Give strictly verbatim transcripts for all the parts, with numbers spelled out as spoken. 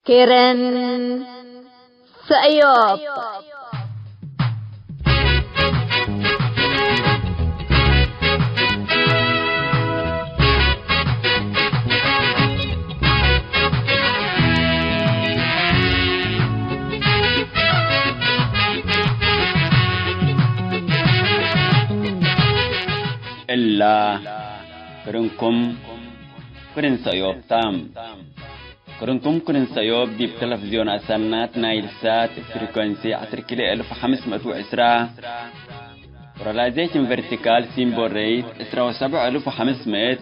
ኬረን ሰእዮብ። እላ ክርንኩም ክርን ሰእዮብ ታ። ክርንኩም ክርን ሰእዮብ ዲብ ተለፍዝዮን አሰናት ናይል ሳት ፍሪኮንሲ ዐስር ኪሎ እልፍ ሐምስ ምእት ወዕስራ፣ ፖላራይዜሽን ቨርቲካል ሲምቦል ሬት ዕስራ ወሰብዕ እልፍ ወሐምስ ምእት፣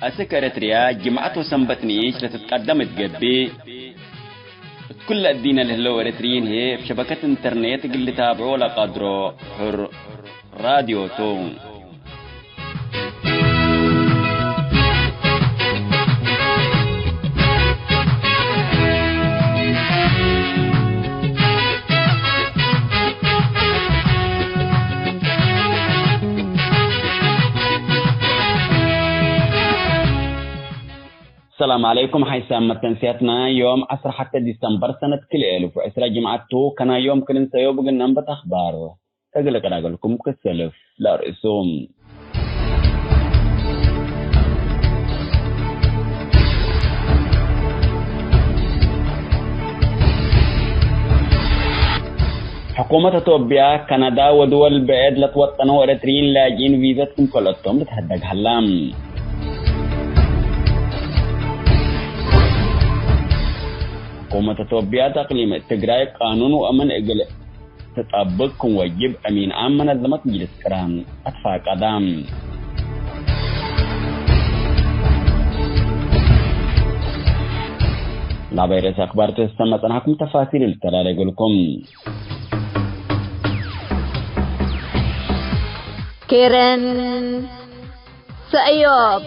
አስክ ኤረትርያ ጅምዐት ወሰንበት ንኢሽ ለትትቀደም እት ገብእ፣ እት ኩለ እዲነ ለህለው ኤረትርዪን ህዬ እብ ሸበከት ኢንተርኔት እግል ልታብዖ ለቀድሮ ሕር ራድዮ ቱ። ሰላም ዐለይኩም። ሐይሳም መተንስያትና ዮም ዐስር ሐተ ዲሰምበር ሰነት ክልኤ እልፍ ወዕስራ ጅምዐት ቱ። ከናይ ዮም ክል እንሰዮ ብግናም በት አኽባር። እግል ቅዳገልኩም ክሰልፍ ለርእሱ። ሕኩመት አቶብያ፣ ከናዳ ወድወል ብዕድ ለትወጠነው ኤረትርዪን ላጅኢን ቪዘት ክም ከልአቶም ልትሀደግ ሀላ። ሕኩመት አቶብያ፣ ተቅሊም ትግራይ ቃኑን ወአምን እግል ትጠብቅ ክም ወጅብ አሚን ዓም መነዘመት ምጅልስ ቅራን አትፋቀዳ። ላባይ ርእስ አክባር ትሰመ ጸናሕኩም ተፋሲል ልተላለይ ገልኩም። ኬረን ሰእዮብ።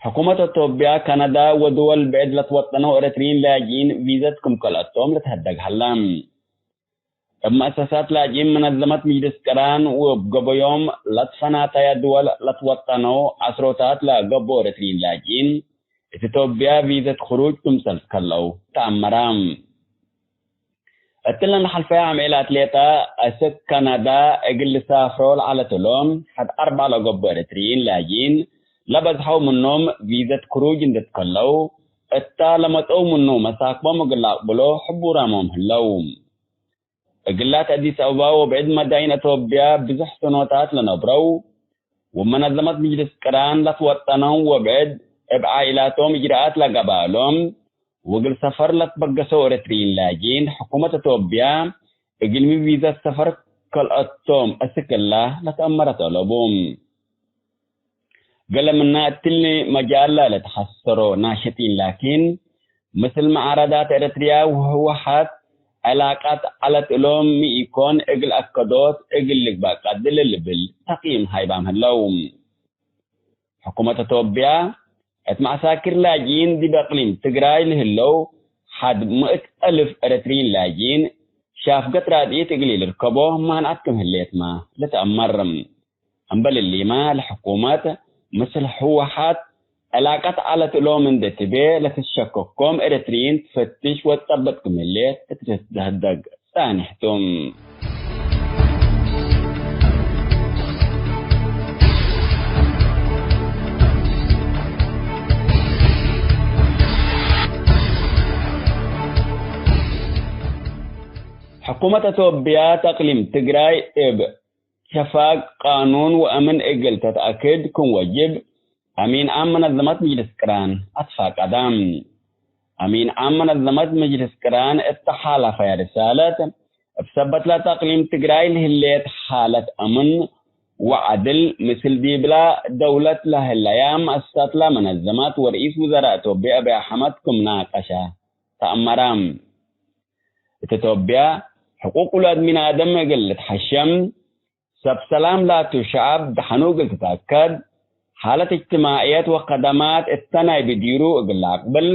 ሕኩመት አቶብያ፣ ካናዳ ወድወል ብዕድ ለትወጠነው ኤረትርዪን ላጅኢን ቪዘት ክም ከልአቶም ልትሀደግ ሀላ። እብ መአሰሳት ላጅኢን መነዘመት ምጅልስ ቅራን ወእብ ገበዮም ለትፈናተየ ድወል ለትወጠነው ዐስሮታት ለገብኦ ኤረትርዪን ላጅኢን እት ኢትዮጵያ ቪዘት ክሩጅ ክምሰል ከለው ተአመረ። እትለን ለሐልፈየ አምዔላት ሌጠ፣ አስክ ካናዳ እግል ልሳፍሮ ለዐለት እሎም ሐድ አርበዕ ለገብኦ ኤረትርዪን ላጅኢን ለበዝሐው ምኖም ቪዘት ክሩጅ እንዴ ትከለው፣ እታ ለመጽአው ምኑ መሳክቦም እግል ለአቅብሎ ሕቡራሞም ህለው። እግላት አዲስ አበባ ወብዕድ መዳይን አቶብያ ብዞሕ ሰኖታት ለነብረው፣ ወመነዘመት ምጅልስ ቅራን ለትወጠነው ወብዕድ እብ ዓኢላቶም እጅራአት ለገበአሎም፣ ወእግል ሰፈር ለትበገሰው ኤረትርዪን ላጅኢን፣ ሕኩመት አቶብያ እግልሚ ቪዘት ሰፈር ከልአቶም አስክ እላ ለተአመረ ተአለቡ። ገሌ ምና እትሊ መጃል ለለትሐሰሮ ናሽጢን ላኪን፣ ምስል መዓረዳት ኤረትርያ ወህወሓት ዕላቀት ዐለት እሎም ሚ ኢኮን እግል አከዶት እግል ልግባእ ቀድል ልብል ተቅይም ሃይባም ህለው። ሕኩመት አቶብያ፣ እት መዐሳኪር ላጅኢን ዲብ አቅሊም ትግራይ ለህለው ሐድ ምእት አልፍ ኤረትርዪን ላጅኢን ሻፍገት ራድኢት እግል ኢልርከቦ ማንዐት ክም ህሌትመ ልትአመር። እምበል እሊመ፣ ለሕኩመት ምስል ህወሓት ዕላቀት ዐለት እሎም እንዴ ትቤ ለትትሸከኮም ኤረትርዪን ትፈትሽ ወትጸብጥ ክም ህሌት እት ልትደህደግ ጻንሕ ቱ። ሕኩመት አቶብያ፣ ተቅሊም ትግራይ እብ ሸፋግ ቃኑን ወአምን እግል ተትአክድ ክም ወጅብ፣ አሚን ዓም መነዘመት ምጅልስ ቅራን አትፋቀደ። አሚን ዓም መነዘመት ምጅልስ ቅራን እተ ሓለፈየ ርሳለት፣ እብ ሰበት ለተቅሊም ትግራይ ለህሌት ሓለት አምን ወዐድል፣ ምስል ዲብላ ደውለት ለህለያ መአሰሳትላ መነዘመት ወርኢስ ውዘራእ ኢትዮጵያ አብይ አሕመድ ክም ናቀሸ ተአመረ። እት ኢትዮጵያ፣ ሕቁቅ ውላድ ሚን አደም እግል ልትሐሸም፣ ሰብ ሰላም ላቱ ሸዐብ ደሐኑ እግል ትትአከድ፣ ሓለት እጅትማዕየት ወከደማት እተ ናይ ብዲሩ እግል ለአቅብል፣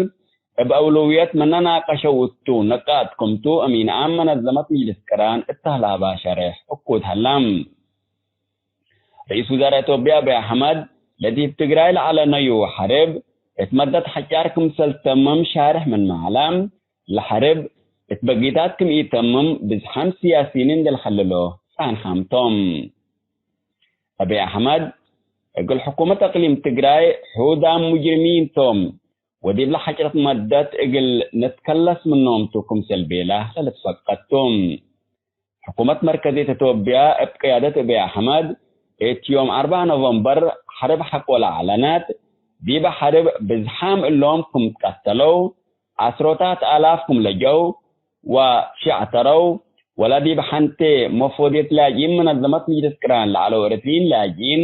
እብ አውለውየት መነናቀሸው እቱ ንቃጥ ክምቱ፣ አሚን ዓም መነዘመት ምጅልስ ቅራን እተ ሀላባ ሸሬሕ እኩድ ሀላ። ርኢስ ውዛራእ ኢትዮጵያ አብይ አሕመድ፣ ለዲብ ትግራይ ለዐለነዩ ሐርብ እት መደት ሐጫር ክምሰል ተምም ሻርሕ ምንመ ዐለ፣ ለሐርብ እት በጊታት ክም ኢተምም ብዝሓም ስያሲን እንዴ ለሐልሎ ጸንሐም ቶም። አብይ አሕመድ፣ እግል ሕኩመት አቅሊም ትግራይ ሑዳም ሙጅሪሚን ቶም፣ ወዲብለ ሐጭረት መደት እግል ንትከለስ ምኖም ቱ ክምሰል ቤለ ለልትፈቀድ ቱ። ሕኩመት መርከዚት ኢትዮጵያ እብ ቅያደት አብይ አሕመድ፣ እት ዮም አርበዕ ኖቨምበር ሐርብ ሐቆ ለአዕለነት፣ ዲበ ሐርብ ብዝሓም እሎም ክም ትቀተለው፣ ዐስሮታት አላፍ ክም ለጀው ወሸዕተረው፣ ወለዲብ ሐንቴ መፎድየት ላጅኢን መነዘመት ምጅልስ ቅራን ለዐለው ኤረትርዪን ላጅኢን፣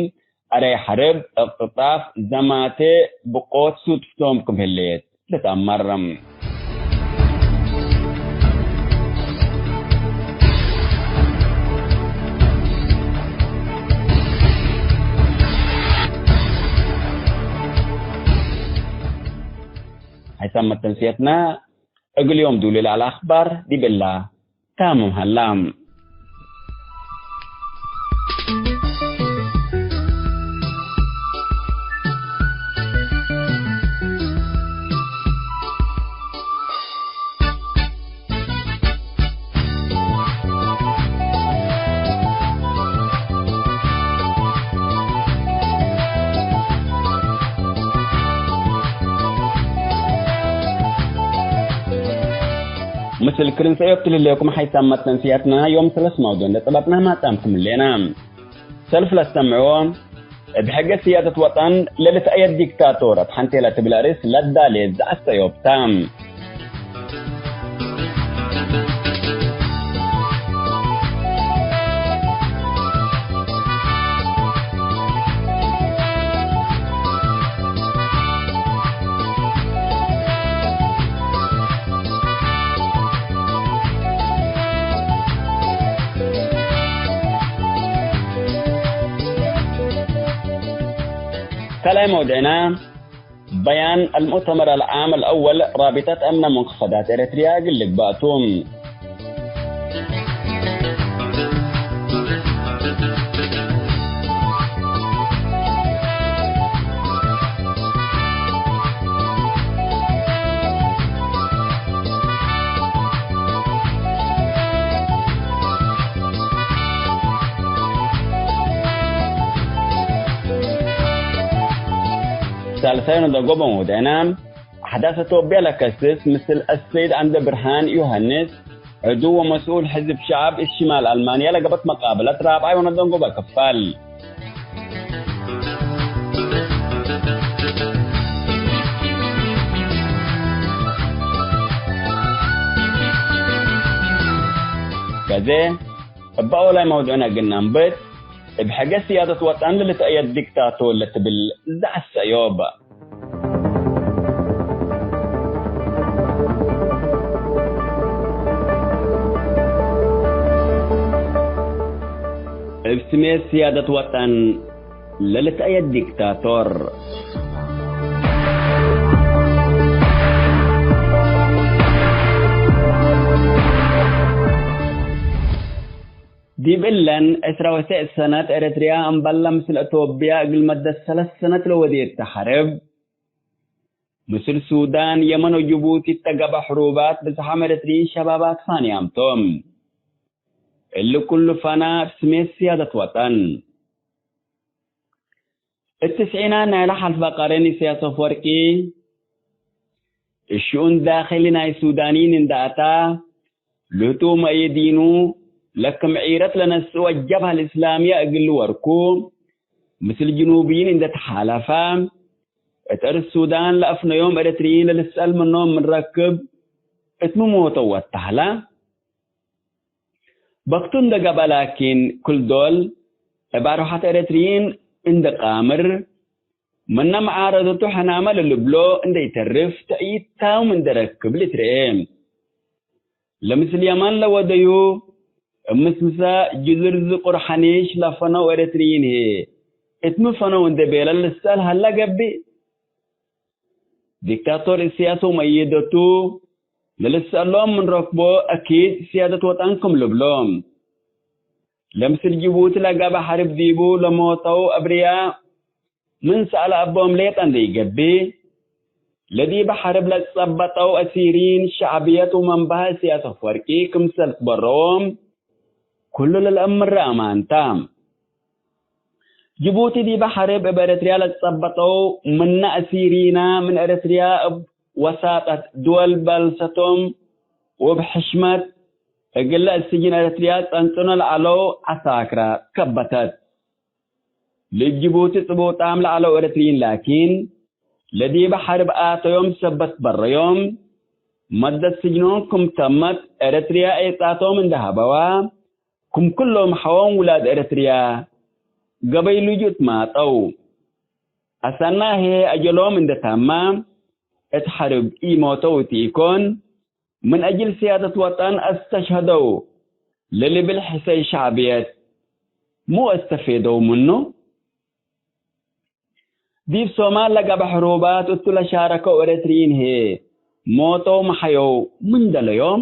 አረይ ሐርብ፣ እቅትጣፍ፣ ዘማቴ፣ ብቆት ሱድ ቶም ክም ህሌት ልትአመር። ሐይሳም መተንስየትና እግል ዮም ዱሊ ለዐለ አኽባር ዲብ እላ ታምም ሀላ። ምስል ክርን ሰእዮብ ትልሌኩም ሐይሳም መተንስያትና ዮም ሰለስ መውዱዕ እንዴ ጸበጥናህ ማጻምኩም ህሌና። ሰልፍ ለሰምዕዎ፣ እብ ሕገ ስያደት ወጠን ለልትአየድ ዲክታቶር አትሐንቴ ለትብል አርእስ ለዳሌ ዘአሰዮብታ። ካልኣይ መውድዕና፣ በያን አልሙእተመር አልዓም አልአወል ራቢጠት አምነ ሙንከፈዳት ኤረትርያ እግል ልግባእ ቱ። ሳልሳይ ነደጎ በመውድዕና፣ አሕዳስ ቶብያ ለከስስ ምስል አሰይድ አንደ ብርሃን ዮሐንስ፣ ዕዱ ወመስኡል ሕዝብ ሸዐብ እሽማል አልማንያ ለገበት መቃብለት ራብዓይ ወነደንጎበ ክፋል። ከዜ እበ ኦላይ መውዱዕነ እግል ነንብት፣ እብ ሕገ ስያደት ወጠን ለልትአየድ ዲክታቶር ለትብል ዘዐሰ ዮብ። እብ ስሜት ስያደት ወጠን ለልትአየ ዲክታቶር። ዲብ እለን ዕስራ ወሰዕ ሰነት ኤረትርያ እምበለ ምስል አቶብያ እግል መደት ሰለስ ሰነት ለወዴት ሐርብ፣ ምስል ሱዳን፣ የመን ወጅቡቲ እተ ገብአ ሕሩባት ብዝሓም ኤረትርዪን ሸባባት ፋንያም ቶም። እሊ ኩሉ ፈና እብ ስሜት ስያደት ወጠን። እት ትስዒናት ናይለ ሐልፈ ቀርን ኢሰያስ አፈወርቂ፣ እሽኡን ዳክሊ ናይ ሱዳንይን እንደ አታ፣ ለህቱ መእየዲኑ ለክም ዒረት ለነስኦ ጀብሀ ለእስላምየ እግል ልወርኩ፣ ምስል ጅኑብይን እንደ ተሓለፈ፣ እት አርድ ሱዳን ለአፍነዮም ኤረትርይን ለልትሰአል ምኖም ምን ረክብ፣ እት ሚ ሞተው ወተህለ። በክቱ እንደ ገብአ ላኪን፣ ክል ዶል እብ አርወሐት ኤረትርይን እንደ ቃምር፣ ምነ መዓረደቱ ሕናመ ለልብሎ እንደ ኢተርፍ፣ ተእይድ ታም እንደ ረክብ ልትርኤ። ለምስል የመን ለወደዩ፣ እብ ምስምሰ ጅዝር ዝቁር ሐኒሽ ለፈነው ኤረትርይን ህዬ፣ እት ሚ ፈነው እንደ ቤለ ልትሰአል ሀለ ገብእ። ዲክታቶር እስያስ ወመእየደቱ ለልትሰአሎም ምን ረክቦ፣ አኪድ ስያደት ወጠን ክም ልብሎ። ለምስል ጅቡቲ ለገብአ ሐርብ ዲቡ ለሞተው አብርያ ምን ሰአለ አቦም ሌጠ እንዴ ኢገብእ፣ ለዲበ ሐርብ ለጸበጠው አሲሪን ሸዕብየት ወመንበሀ እስያስ አፈወርቂ ክምሰል ትበረዎም ኩሉ ለልአምረ አማን ተ። ጅቡቲ ዲበ ሐርብ እብ ኤረትርያ ለጸበጠው ምነ አሲሪና ምን ኤረትርያ እብ ወሳጠት ድወል በልሰቶም ወእብ ሕሽመት እግለ እብ ስጅን ኤረትርያ ጸንጽኖ ለዐለው ዐሳክረ ከበተት። ለእብ ጅቡቲ ጽቡጣም ለዐለው ኤረትርዪን ላኪን፣ ለዲበ ሐርብ አተዮም ሰበት በረዮም፣ መደት ስጅኖም ክም ተመት ኤረትርያ ኤጻቶም እንዴ ሀበዋ፣ ክም ክሎም ሐዎም ውላድ ኤረትርያ ገበይ ልጁእ ትማጠው። አሰና ህዬ አጀሎም እንዴ ታማ፣ እት ሐርብ ኢሞተው እት ኢኮን፣ ምን አጅል ስያደት ወጠን አስተሽሀደው ለልብል ሕሰይ ሸዕብየት ሙ አስተፌደው ምኑ? ዲብ ሶማል ለገብአ ሕሩባት እቱ ለሻረከው ኤረትርዪን ህዬ ሞተው መሐየው ምን ደለዮም?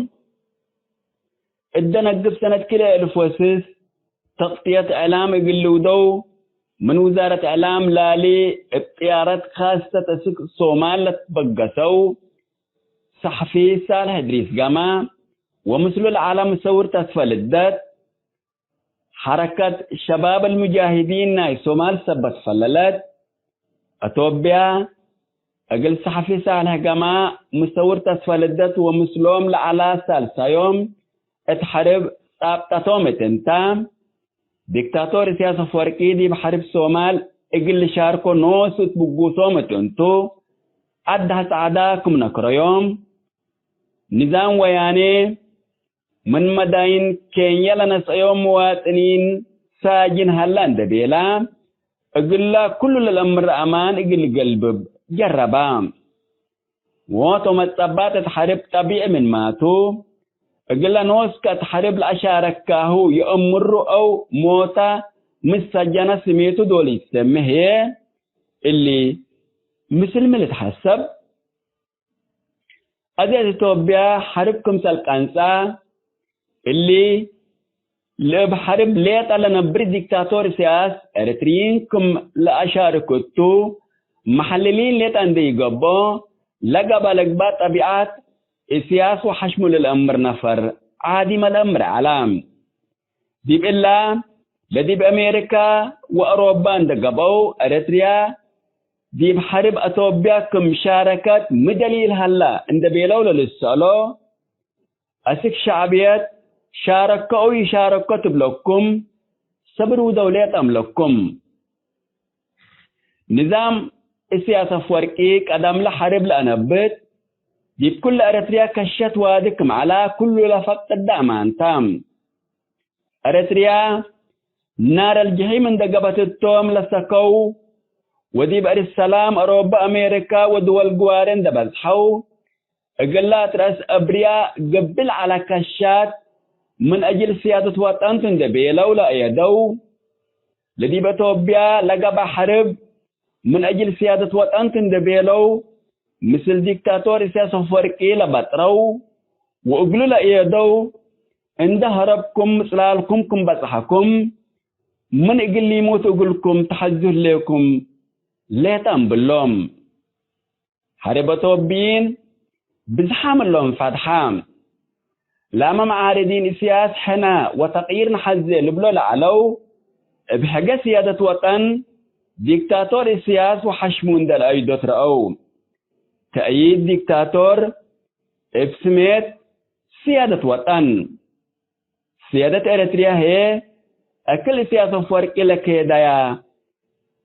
እደ ነግብ ሰነት ክልኤ እልፍ ወስስ ተቅጥየት እዕላም እግል ልውደው ምን ውዛረት እዕላም ላሊ እብ ጥያረት ካሰት አስክ ሶማል ለትበገሰው ሰሐፊ ሳልሕ እድሪስ ገማ ወምስሉ ለዐለ ምሰውር ተስፈ ልደት፣ ሐረከት ሸባብ አልሙጃሂዲን ናይ ሶማል ሰበት ፈላለት። አቶብያ፣ እግል ሰሐፊ ሳልሕ ገማ፣ ምሰውር ተስፈ ልደት ወምስሎም ለዐላ ሳልሳዮም እት ሐርብ ጻብጠቶም እት እንተ፣ ዲክታቶር እስያስ አፈወርቂ ዲብ ሐርብ ሶማል እግል ልሻርኮ ኖሱ እት ብጉሶም እት እንቱ፣ አድሐ ጸዕዳ ክም ነክረዮም፣ ንዛም ወያኔ ምን መዳይን ኬንየ ለነስአዮም ምዋጥኒን ሳጅን ሀላ እንዴ ቤላ፣ እግላ ኩሉ ለልአምር አማን እግል ገልብብ ጀረባ። ሞት ወመጸባት እት ሐርብ ጠቢዕ ምንማቱ፣ እግለ ኖስ ከእት ሐርብ ለአሻረካሁ የእምሩ አው ሞታ ምን ሰጀነ ስሜቱ ዶል ኢትሰሜ ህዬ፣ እሊ ምስል ሚ ልትሐሰብ? አዜ እት ኢትዮጵያ ሐርብ ክምሰል ቀንጸ፣ እሊ ለእብ ሐርብ ሌጠ ለነብር ዲክታቶር እስያስ፣ ኤረትርዪን ክም ለአሻርክ እቱ፣ መሐልሊን ሌጠ እንዴ ኢገብኦ፣ ለገብአ ለግባእ ጠቢዐት እስያስ ወሐሽሙ ለልአምር ነፈር ዓዲመ ለአምር ዐለ። ዲብ እላ፣ ለዲብ አሜሪካ ወአውሮባ እንዴ ገብአው፣ ኤረትርያ ዲብ ሐርብ አቶብያ ክም ሻረከት ሚ ደሊል ሀላ እንዴ ቤለው ለልትሰአሎ፣ አስክ ሸዕብየት ሻረከ አው ኢሻረከ ትብለኩም፣ ሰብር ውደው ሌጠ እምለኩም። ንዛም እስያስ አፍወርቂ ቀደምለ ሐርብ ለአነብት፣ ዲብ ኩለ ኤረትርያ ከሸት ዋዲ ክም ዐላ ኩሉ ለፈቅድ አማን ተ። ኤረትርያ ናር አልጀሒም እንዴ ገብአት እቶም ለሰከው፣ ወዲብ አርድ ሰላም አውሮበ፣ አሜሪካ ወድወል ግዋሬ እንዴ በዝሐው፣ እግላ እት ረአስ አብርያ ገብእ ለዐለ ከሻት ምን አጅል ስያደት ወጠን ቱ እንዴ ቤለው ለአየደው፣ ለዲብ አቶብያ ለገብአ ሐርብ ምን አጅል ስያደት ወጠን ቱ እንዴ ቤለው፣ ምስል ዲክታቶር ኢሳያስ አፈወርቂ ለበጥረው ወእግሉ ለአየደው፣ እንዴ ሀረብኩም ምጽላልኩም ክም በጽሐኩም፣ ምን እግል ሊሙት እግልኩም ተሐዙ ህሌኩም ሌጠ እምብሎም። ሐርብ አቶብይን ብዝሓም እሎም ፈትሐ። ላመ መዓርዲን እስያስ ሕነ ወተቅይር ነሐዜ ልብሎ ለዐለው፣ እብ ሕገ ስያደት ወጠን ዲክታቶር እስያስ ወሐሽሙ እንዴ ለአይዶ ትረአው። ተእይድ ዲክታቶር እብ ስሜት ስያደት ወጠን። ስያደት ኤረትርያ ህዬ፣ እክል እስያስ አፈወርቂ ለኬደያ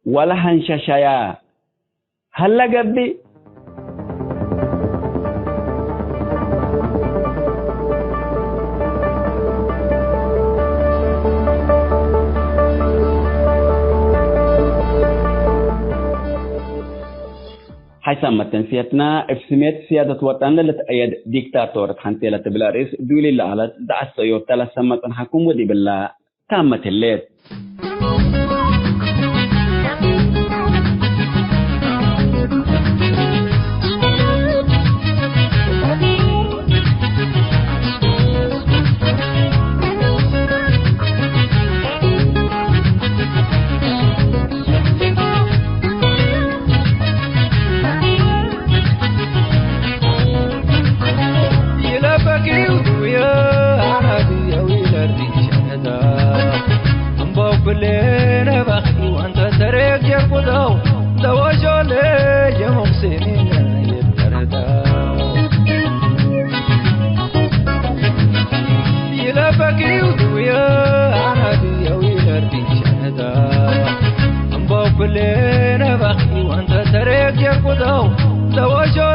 ወለሐንሸሸያ ሀለ ገብእ። ሓይሳም መተንስየትና፣ እብ ስሜት ስያደት ወጠን ለልትአየድ ዲክታቶር እት ሐንቴ ለትብል አርእስ ዱሊ ለዐለት ደአሰዮት ተ ለሰመ ጽንሐኩም ወዲብላ ታመት ህሌት።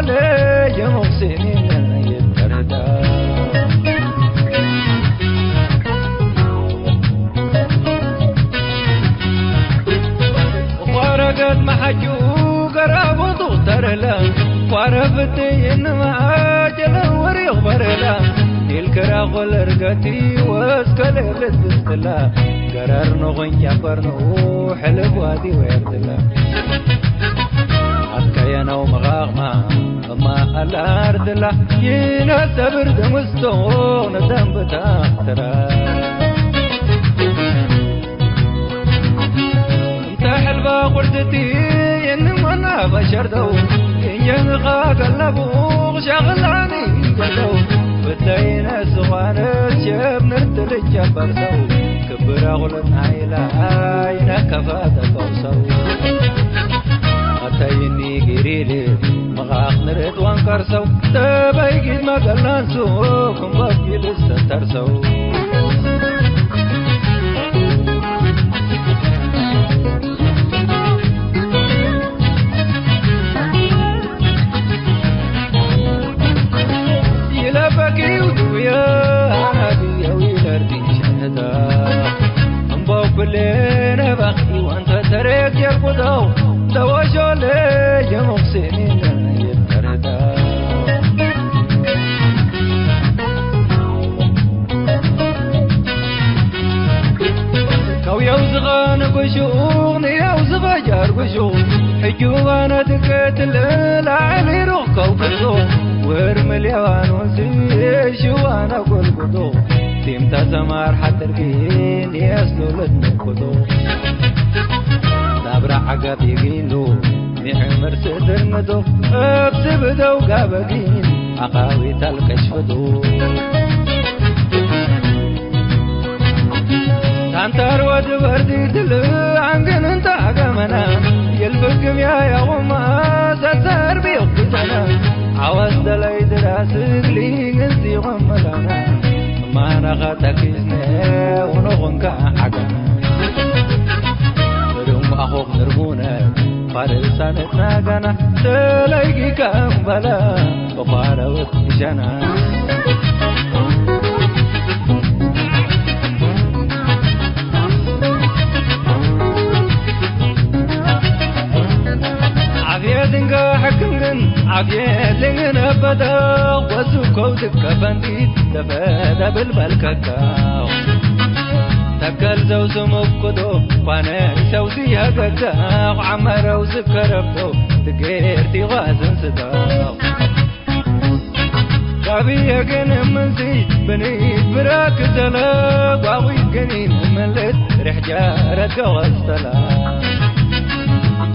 ለየሙቅሲኒነ ይተርዳ። ቋረገት መሐጁ ገራቡ ዱክተርለ፣ ቋረፍት ይንመ አጀለ ወሪቅ በርለ፣ ኢልክራኹ ለርገቲ ወእስከ ሌሊት ብስትለ፣ ገረር ንኹን ጨበርኑ ሕልብ ዋዲ ወየርትለ። አትከየነው መቃቅማ እማ አለ አርድላ፣ ይነሰብር ደምስቶ ነደንብታ ትራ። እንተ ሕልባ ቁርትቲ የንመና በሸርደው፣ እንጀንኻ ገለቡ ሸግላኒ ገደው፣ ብተይነ ስዋነት ሸብ ንርት ልጀበር ሰው፣ ክብረ ቁልን አይላ አይነ ከፋ ደበው ሰው። አተይኒ ጊሪል መቃቅ ንርት ወንቀርሰው፣ ተበይጊት መገላንሱ ክንበኪል እስተተርሰው። ይለበኪው ዱየ አናብየው ይለርዲ ሸህዳ። እምበው ኩሌነ በኽቲ ወንተ ተሬክ የርቁደው፣ ተወሾለ የሙክሲኒነ ይብተርዳ። ከውየው ዝኸነ ጉሹቕ፣ ንየው ዝኸ ጃር ጉሹቕ፣ ሕጁባነ ድገትለ ላዕሊ ሩኽ ከውቅሶ፣ ወር ምልያዋኖስ ሽዋነ ጎልጉዶ፣ ቲምታ ዘማር ሐድር ግን የስሎ ለትመኩዶ። ናብራ ዐገብ ይጊኑ፣ ሚዕምር ስድር ምዶ፣ እብ ስብደው ጋበጊን፣ አቃዊት አልቀሽፍዱ። ታንታር ወድ በርዲ ድል አንግን እንተ አገመና፣ የልፍግም ያያውማ ዘዘር ቢዮክተና፣ አወስ ደላይ ድራስ እግሊ ግንዚ ወመላና፣ ማነኻ ተኪዝነ ወኖኹንካ ሐገና። እዱም አኹክ ንርሙነ ፋርሳነት ናጋና፣ ተለይጊካ እምበለ በኳረውት ሸና። ዓፍየት እንገ ሕክም ግን ዓፍየት ልንግነ በደቅ ወዝኮው ትከፈንቲ ተፈደ ብልበልከካ። ተከል ዘው ስሙክዶ ኳነ ሰው ሲያገዳቕ ዓመረው ዝከረብዶ ትጌርቲ ዋዝን ስዳቕ። ጋብየ ግን እምንሲ ብኒት ብራክ ዘለ ጓዊ ግኒን እምልት ርሕ ጀረት ገወስተላ።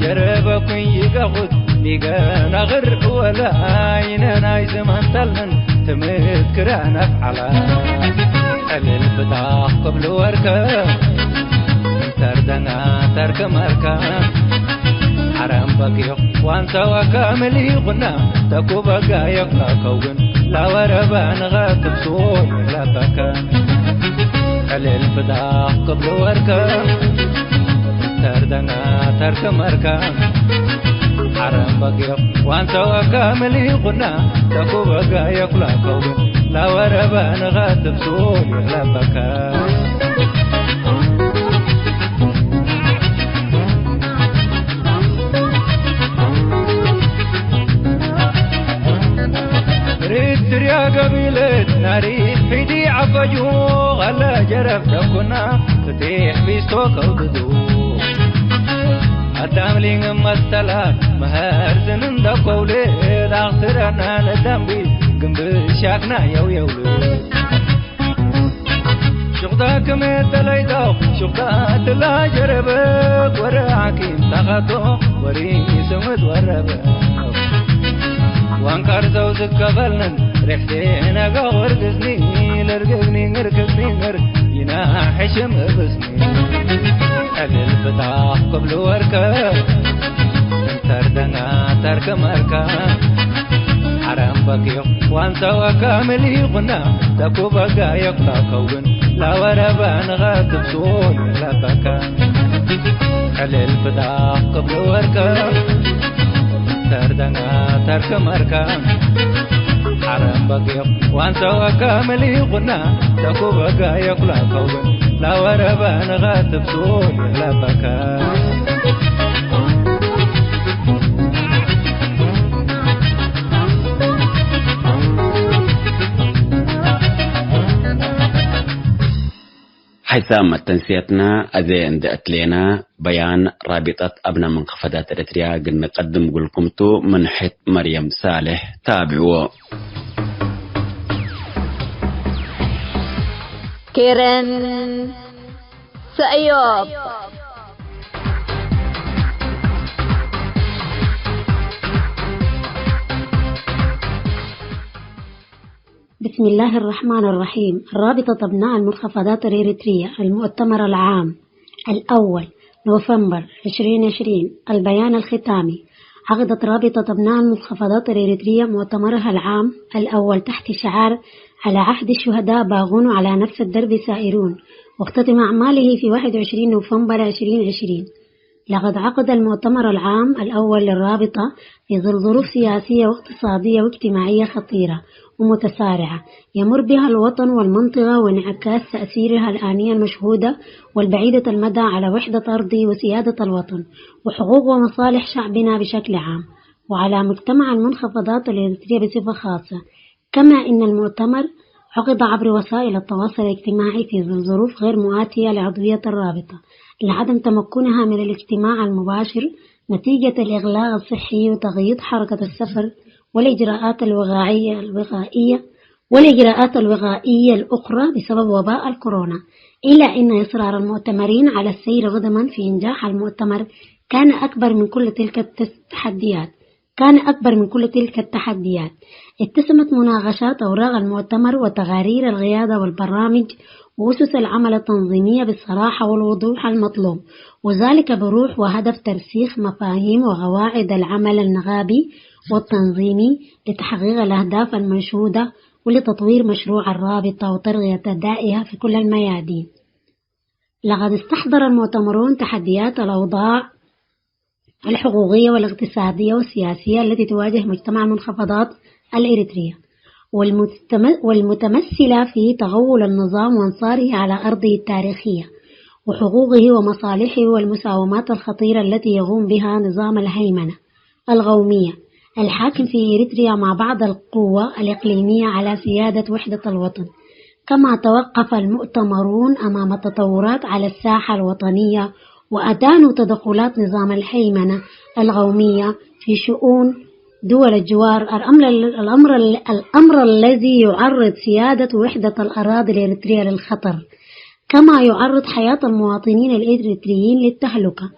ጀረበኩኝ ይገኹት ሚገናግር ወለ አይነ ናይ ዝማንታልን ትምክራን አፍዓላ። ዕልል ፍታኽ ክብሉ ወርከ ተርደና ተርክ መርከ ሐረም በጊዕ ዋንሳወ ካምል ይኹና ተኩበጋ የክላ ከውን ላወረበ ንኸትብ ሱር ለበከ። ዕልል ፍታኽ ክብሉ ወርከ ተርደና ተርክ መርከ ሐረም በጊዕ ዋንሳወ ካምል ይኹና ተኩበጋ የክላ ከውን ላወረበ ንኸትብ ሱር ለበከ። ሪት ድርያ ገቢለት ናሪ ሒዲ ዐፈጁ፣ ኸለ ጀረብ ደኩና ፍቴሕ ቢስቶ ከውድዱ። አዳም ሊንግ መስተላ መሀር ዝን እንደ ኮውሌ፣ ዳክትረና ለደምቢ ግንብ ሻክና የውየውሉ። ሹቅታ ክሜ ተለይቶ ሹቅታ ትላ ጀረበ፣ ወረ ሐኪም ተኸቶ ወሪ ስምት ወረበ። ዋንካር ዘው ዝከበልንን ሬሕሴ ነገ ወርግዝኒ፣ ለርግዝኒ፣ እርግዝኒ፣ እር ይና ሕሽም እብስኒ። ዕልል ፍታኽ ክብሉ ወርከ፣ እንተር ደንጋ ተርክ መርከ። ሐረም በጊዕ ዋንሳወ ካምል ይኹና፣ ተኩበጋ የኩላ ከውን፣ ላወረበ ንኸትብ ሱል ለበከ። ዕልል ፍታኽ ክብሉ ወርከ፣ እንተር ደንጋ ከመርካ ሐረም በጊዕ ዋንሰወከ ምሊቁና ተኩበከ የኩላ ከውበ ለወረበ ንጋትብ ሱር ለበከ። ሐይሳም መተንስየትነ አዜ እንዴ አትሌነ፣ በያን ራቢጠት አብነ መንከፈዳት ኤረትርያ እግል ንቀድም እግልኩም ቱ፣ ምን ሕት መርየም ሳልሕ ታብዕዎ። ኬረን ሰእዮብ። بسم الله الرحمن الرحيم. رابطة أبناء المنخفضات الإريترية، المؤتمر العام الأول، نوفمبر عشرين عشرين. البيان الختامي. عقدت رابطة أبناء المنخفضات الإريترية مؤتمرها العام الأول تحت شعار "على عهد الشهداء باغون وعلى نفس الدرب سائرون"، واختتم أعماله في واحد وعشرين نوفمبر عشرين عشرين. لقد عقد المؤتمر العام الأول للرابطة في ظل ظروف سياسية واقتصادية واجتماعية خطيرة ومتسارعة يمر بها الوطن والمنطقة، وانعكاس تأثيرها الآنية المشهودة والبعيدة المدى على وحدة أرضه وسيادة الوطن وحقوق ومصالح شعبنا بشكل عام، وعلى مجتمع المنخفضات الإريترية بصفة خاصة. كما إن المؤتمر عقد عبر وسائل التواصل الاجتماعي في ظل ظروف غير مواتية لعضوية الرابطة، لعدم تمكنها من الاجتماع المباشر نتيجة الإغلاق الصحي وتقييد حركة السفر والإجراءات الوقائية، الوقائية، والإجراءات الوقائية الأخرى بسبب وباء الكورونا. إلا أن إصرار المؤتمرين على السير قدما في إنجاح المؤتمر كان أكبر من كل تلك التس-، التحديات. كان أكبر من كل تلك التحديات. اتسمت مناقشات أوراق المؤتمر وتقارير القيادة والبرامج وأسس العمل التنظيمية بالصراحة والوضوح المطلوب، وذلك بروح وهدف ترسيخ مفاهيم وقواعد العمل النقابي والتنظيمي لتحقيق الأهداف المنشودة ولتطوير مشروع الرابطة وترقية أدائها في كل الميادين. لقد استحضر المؤتمرون تحديات الأوضاع الحقوقية والاقتصادية والسياسية التي تواجه مجتمع المنخفضات الإريترية، والمتم-، والمتمثلة في تغول النظام وأنصاره على أرضه التاريخية وحقوقه ومصالحه، والمساومات الخطيرة التي يقوم بها نظام الهيمنة القومية الحاكم في إريتريا مع بعض القوى الإقليمية على سيادة وحدة الوطن. كما توقف المؤتمرون أمام تطورات على الساحة الوطنية، وأدانوا تدخلات نظام الهيمنة القومية في شؤون دول الجوار، الأمر، الأمر، الأمر الذي يعرض سيادة وحدة الأراضي الإريترية للخطر، كما يعرض حياة المواطنين الإريتريين للتهلكة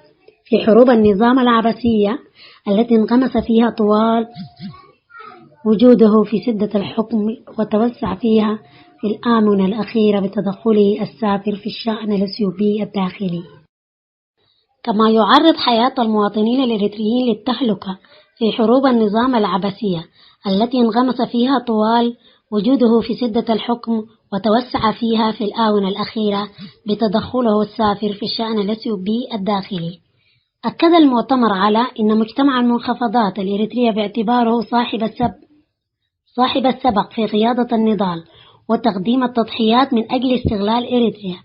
في حروب النظام العبثية التي انغمس فيها طوال وجوده في سدة الحكم، وتوسع فيها في الآونة الأخيرة بتدخله السافر في الشأن الإثيوبي الداخلي. كما يعرض حياة المواطنين الإريتريين للتهلكة في حروب النظام العبثية التي انغمس فيها طوال وجوده في سدة الحكم، وتوسع فيها في الآونة الأخيرة بتدخله السافر في الشأن الإثيوبي الداخلي. أكد المؤتمر على أن مجتمع المنخفضات الإريترية باعتباره صاحب السب-، صاحب السبق في قيادة النضال وتقديم التضحيات من أجل استقلال إريتريا،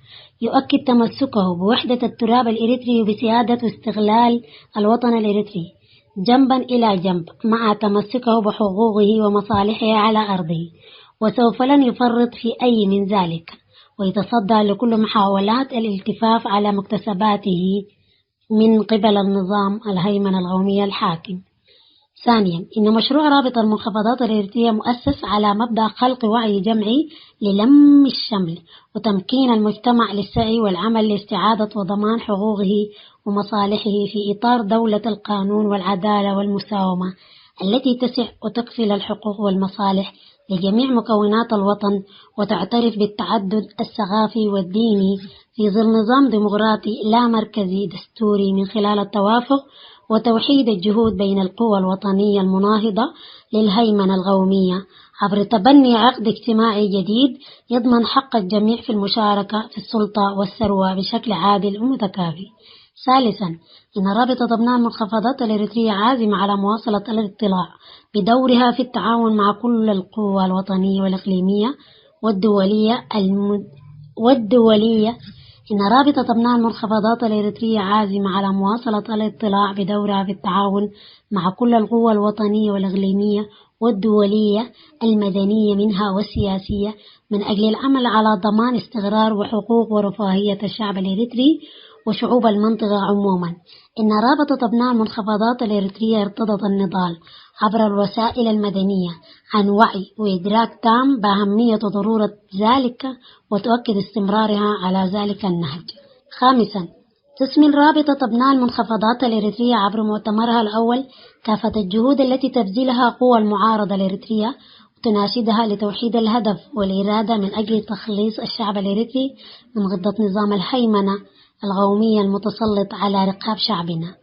يؤكد تمسكه بوحدة التراب الإريتري وبسيادة واستقلال الوطن الإريتري جنبا إلى جنب مع تمسكه بحقوقه ومصالحه على أرضه، وسوف لن يفرط في أي من ذلك، ويتصدى لكل محاولات الالتفاف على مكتسباته من قبل النظام الهيمنة القومية الحاكم. ثانيا، إن مشروع رابطة المنخفضات الإريترية مؤسس على مبدأ خلق وعي جمعي للم الشمل وتمكين المجتمع للسعي والعمل لاستعادة وضمان حقوقه ومصالحه في إطار دولة القانون والعدالة والمساومة التي تسع وتكفل الحقوق والمصالح لجميع مكونات الوطن، وتعترف بالتعدد الثقافي والديني في ظل نظام ديمقراطي لا مركزي دستوري، من خلال التوافق وتوحيد الجهود بين القوى الوطنية المناهضة للهيمنة القومية عبر تبني عقد اجتماعي جديد يضمن حق الجميع في المشاركة في السلطة والثروة بشكل عادل ومتكافئ. ثالثا، إن رابطة أبناء المنخفضات الإريترية عازمة على مواصلة الاطلاع بدورها في التعاون مع كل القوى الوطنية والإقليمية والدولية الم-، والدولية. إن رابطة أبناء المنخفضات الإريترية عازمة على مواصلة الاطلاع بدورها في التعاون مع كل القوى الوطنية والإقليمية والدولية المدنية منها والسياسية من أجل العمل على ضمان استقرار وحقوق ورفاهية الشعب الإريتري وشعوب المنطقة عموما. إن رابطة أبناء المنخفضات الإريترية ارتضت النضال عبر الوسائل المدنية عن وعي وإدراك تام بأهمية وضرورة ذلك، وتؤكد استمرارها على ذلك النهج. خامسا، تثمن رابطة أبناء المنخفضات الإريترية عبر مؤتمرها الأول كافة الجهود التي تبذلها قوى المعارضة الإريترية، وتناشدها لتوحيد الهدف والإرادة من أجل تخليص الشعب الإريتري من غضة نظام الهيمنة القومية المتسلط على رقاب شعبنا،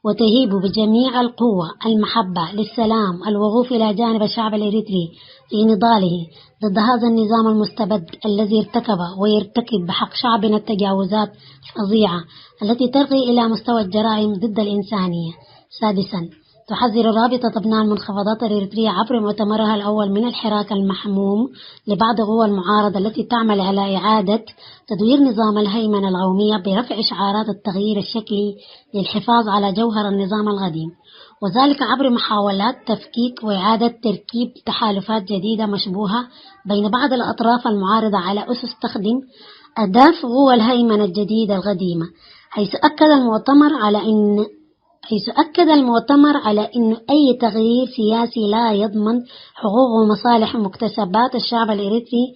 وتهيب بجميع القوة المحبة للسلام، الوقوف إلى جانب الشعب الإريتري في نضاله ضد هذا النظام المستبد الذي ارتكب ويرتكب بحق شعبنا التجاوزات الفظيعة التي ترقي إلى مستوى الجرائم ضد الإنسانية. سادسا، تحذر رابطة أبناء المنخفضات الإريترية عبر مؤتمرها الأول من الحراك المحموم لبعض قوى المعارضة التي تعمل على إعادة تدوير نظام الهيمنة القومية برفع شعارات التغيير الشكلي للحفاظ على جوهر النظام القديم، وذلك عبر محاولات تفكيك وإعادة تركيب تحالفات جديدة مشبوهة بين بعض الأطراف المعارضة على أسس تخدم أهداف قوى الهيمنة الجديدة القديمة، حيث أكد المؤتمر على أن حيث أكد المؤتمر على أن أي تغيير سياسي لا يضمن حقوق ومصالح ومكتسبات الشعب الإريتري،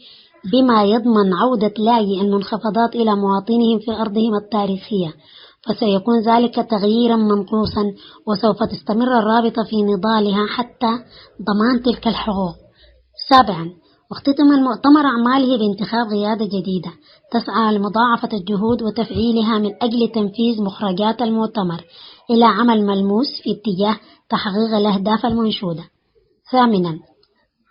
بما يضمن عودة لاجئي المنخفضات إلى مواطنهم في أرضهم التاريخية، فسيكون ذلك تغييرا منقوصا، وسوف تستمر الرابطة في نضالها حتى ضمان تلك الحقوق. سابعا، واختتم المؤتمر أعماله بانتخاب قيادة جديدة تسعى لمضاعفة الجهود وتفعيلها من أجل تنفيذ مخرجات المؤتمر إلى عمل ملموس في اتجاه تحقيق الأهداف المنشودة. ثامنا،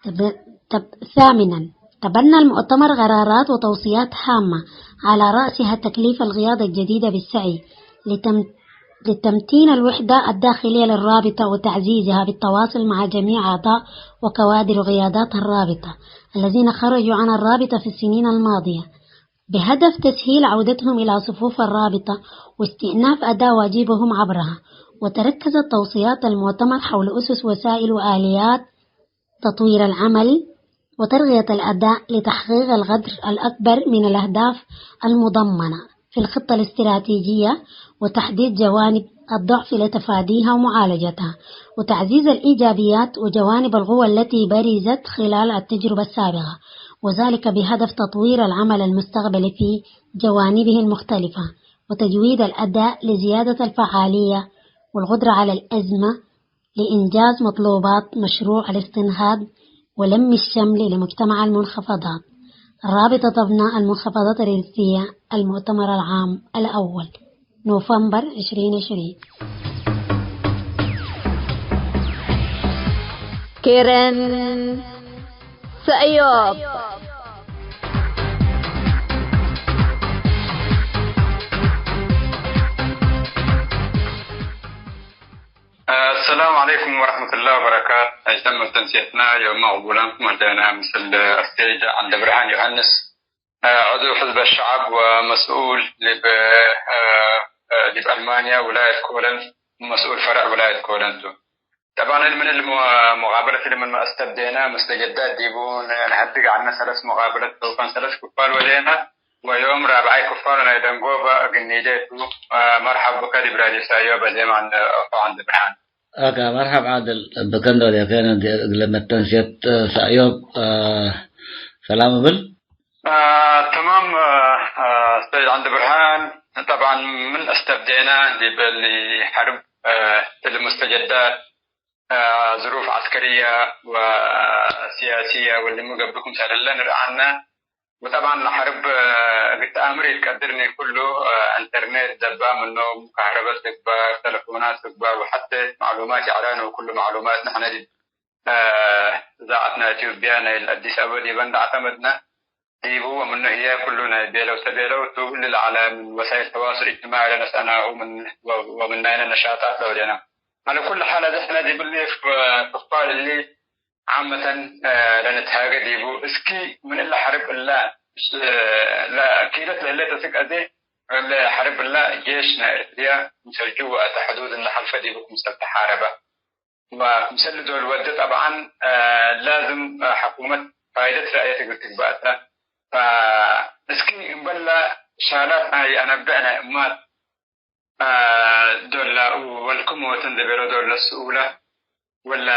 تب-، تب-، ثامنا، تبنى المؤتمر قرارات وتوصيات هامة، على رأسها تكليف القيادة الجديدة بالسعي لتم-، لتمتين الوحدة الداخلية للرابطة وتعزيزها بالتواصل مع جميع أعضاء وكوادر وقيادات الرابطة الذين خرجوا عن الرابطة في السنين الماضية، بهدف تسهيل عودتهم إلى صفوف الرابطة واستئناف أداء واجبهم عبرها. وتركزت توصيات المؤتمر حول أسس وسائل وآليات تطوير العمل وترقية الأداء لتحقيق القدر الأكبر من الأهداف المضمنة في الخطة الاستراتيجية، وتحديد جوانب الضعف لتفاديها ومعالجتها، وتعزيز الإيجابيات وجوانب القوة التي برزت خلال التجربة السابقة، وذلك بهدف تطوير العمل المستقبلي في جوانبه المختلفة، وتجويد الأداء لزيادة الفعالية والقدرة على الأزمة لإنجاز مطلوبات مشروع الاستنهاض ولم الشمل لمجتمع المنخفضات. رابطة أبناء المنخفضات الإرثية، المؤتمر العام الأول، نوفمبر عشرين عشرين. كيرن سأيوب. السلام عليكم ورحمة الله وبركاته. أجتمع تنسيتنا يوم أغبولانكم أدينا مثل السيد عند برهان يوحنس، عضو حزب الشعب ومسؤول لب-، لبألمانيا ولاية كولن، مسؤول فرع ولاية كولن تو. طبعا من المقابلة لمن ما استبدينا مستجدات ديبون نهدق عنا ثلاث مقابلات توفان ثلاث كفال ولينا ويوم رابعي كفال نايدنقوبة قنيديتو. مرحب بك دبرادي سايو بزيم عند عند برهان. ኦኬ፣ መርሐብ ዓድል፣ እብ ከንዶል የኬነ እንዴ እግለ መተንሴት፣ እ፣ ሰእዮብ፣ እ፣ ሰላም እብል። አ፣ ተማም፣ አ፣ አ፣ ኡስታዝ ዐንድ ብርሃን፣ ጠብዓን ምን አስተብዴና ዲብ እሊ ሐርብ፣ አ፣ እሊ ሙስተጀዳት፣ አ፣ ዝሩፍ ዐስከርየ ወሲያስየ ወእሊ ምን ገብእ ክምሰል ህለ ንርአነ። ወጠብዓን ለሐርብ እግል ተአምር ኢትቀድርኒ፣ ኩሉ፣ አ፣ ኢንተርኔት ደባ ምኖም፣ ከህረበት ልግባር፣ ተለፎናት ልግባር፣ ወሐቴ መዕሉማት የዕላን ወኩሉ መዕሉማት ነሕነ ዲብ፣ አ፣ እዛዐትና ኢትዮጵያ ናይል አዲስ አበባ ዲበን ለአዕተመድነ። ዲቡ ወምኑ ህዬ ኩሉ ናይ ቤለው ተ ቤለው ቱ እሊ ለዐለ ምን ወሳይል ተዋሱል እጅትማዒ ለነስአናሁ ምን ወ-፣ ወምን ናይነ ነሻጣት ለወዴና። ዐለ ኩል ሓል፣ አዜ ሕነ ዲብሊ ፍ-፣ ፍኳል እሊ ዓመተን፣ እ፣ ለንትሃጌ ዲቡ። እስኪ ምን እለ ሐርብ እለ፣ እ፣ ለኪደት ለህሌት እስክ አዜ እለ ሐርብ እለ ጄሽ ናይ ኤርትርያ ክምሰል ጅወ አተ ሕዱድ እንደ ሐልፈ ዲቡ ክምሰል ተሓረበ። ወክምሰል ዶል ወደ ጠብዓን፣ እ፣ ላዝም፣ እ፣ ሕኩመት ፋይደት ረአየት እግል ትግበእ ተ። ፈእስኪ እምበለ ሻላት ናይ አነብዕ ናይ እማት፣ እ፣ ዶል ወልክም ወትን ለቤሎ ዶል ለስኡለ ወለ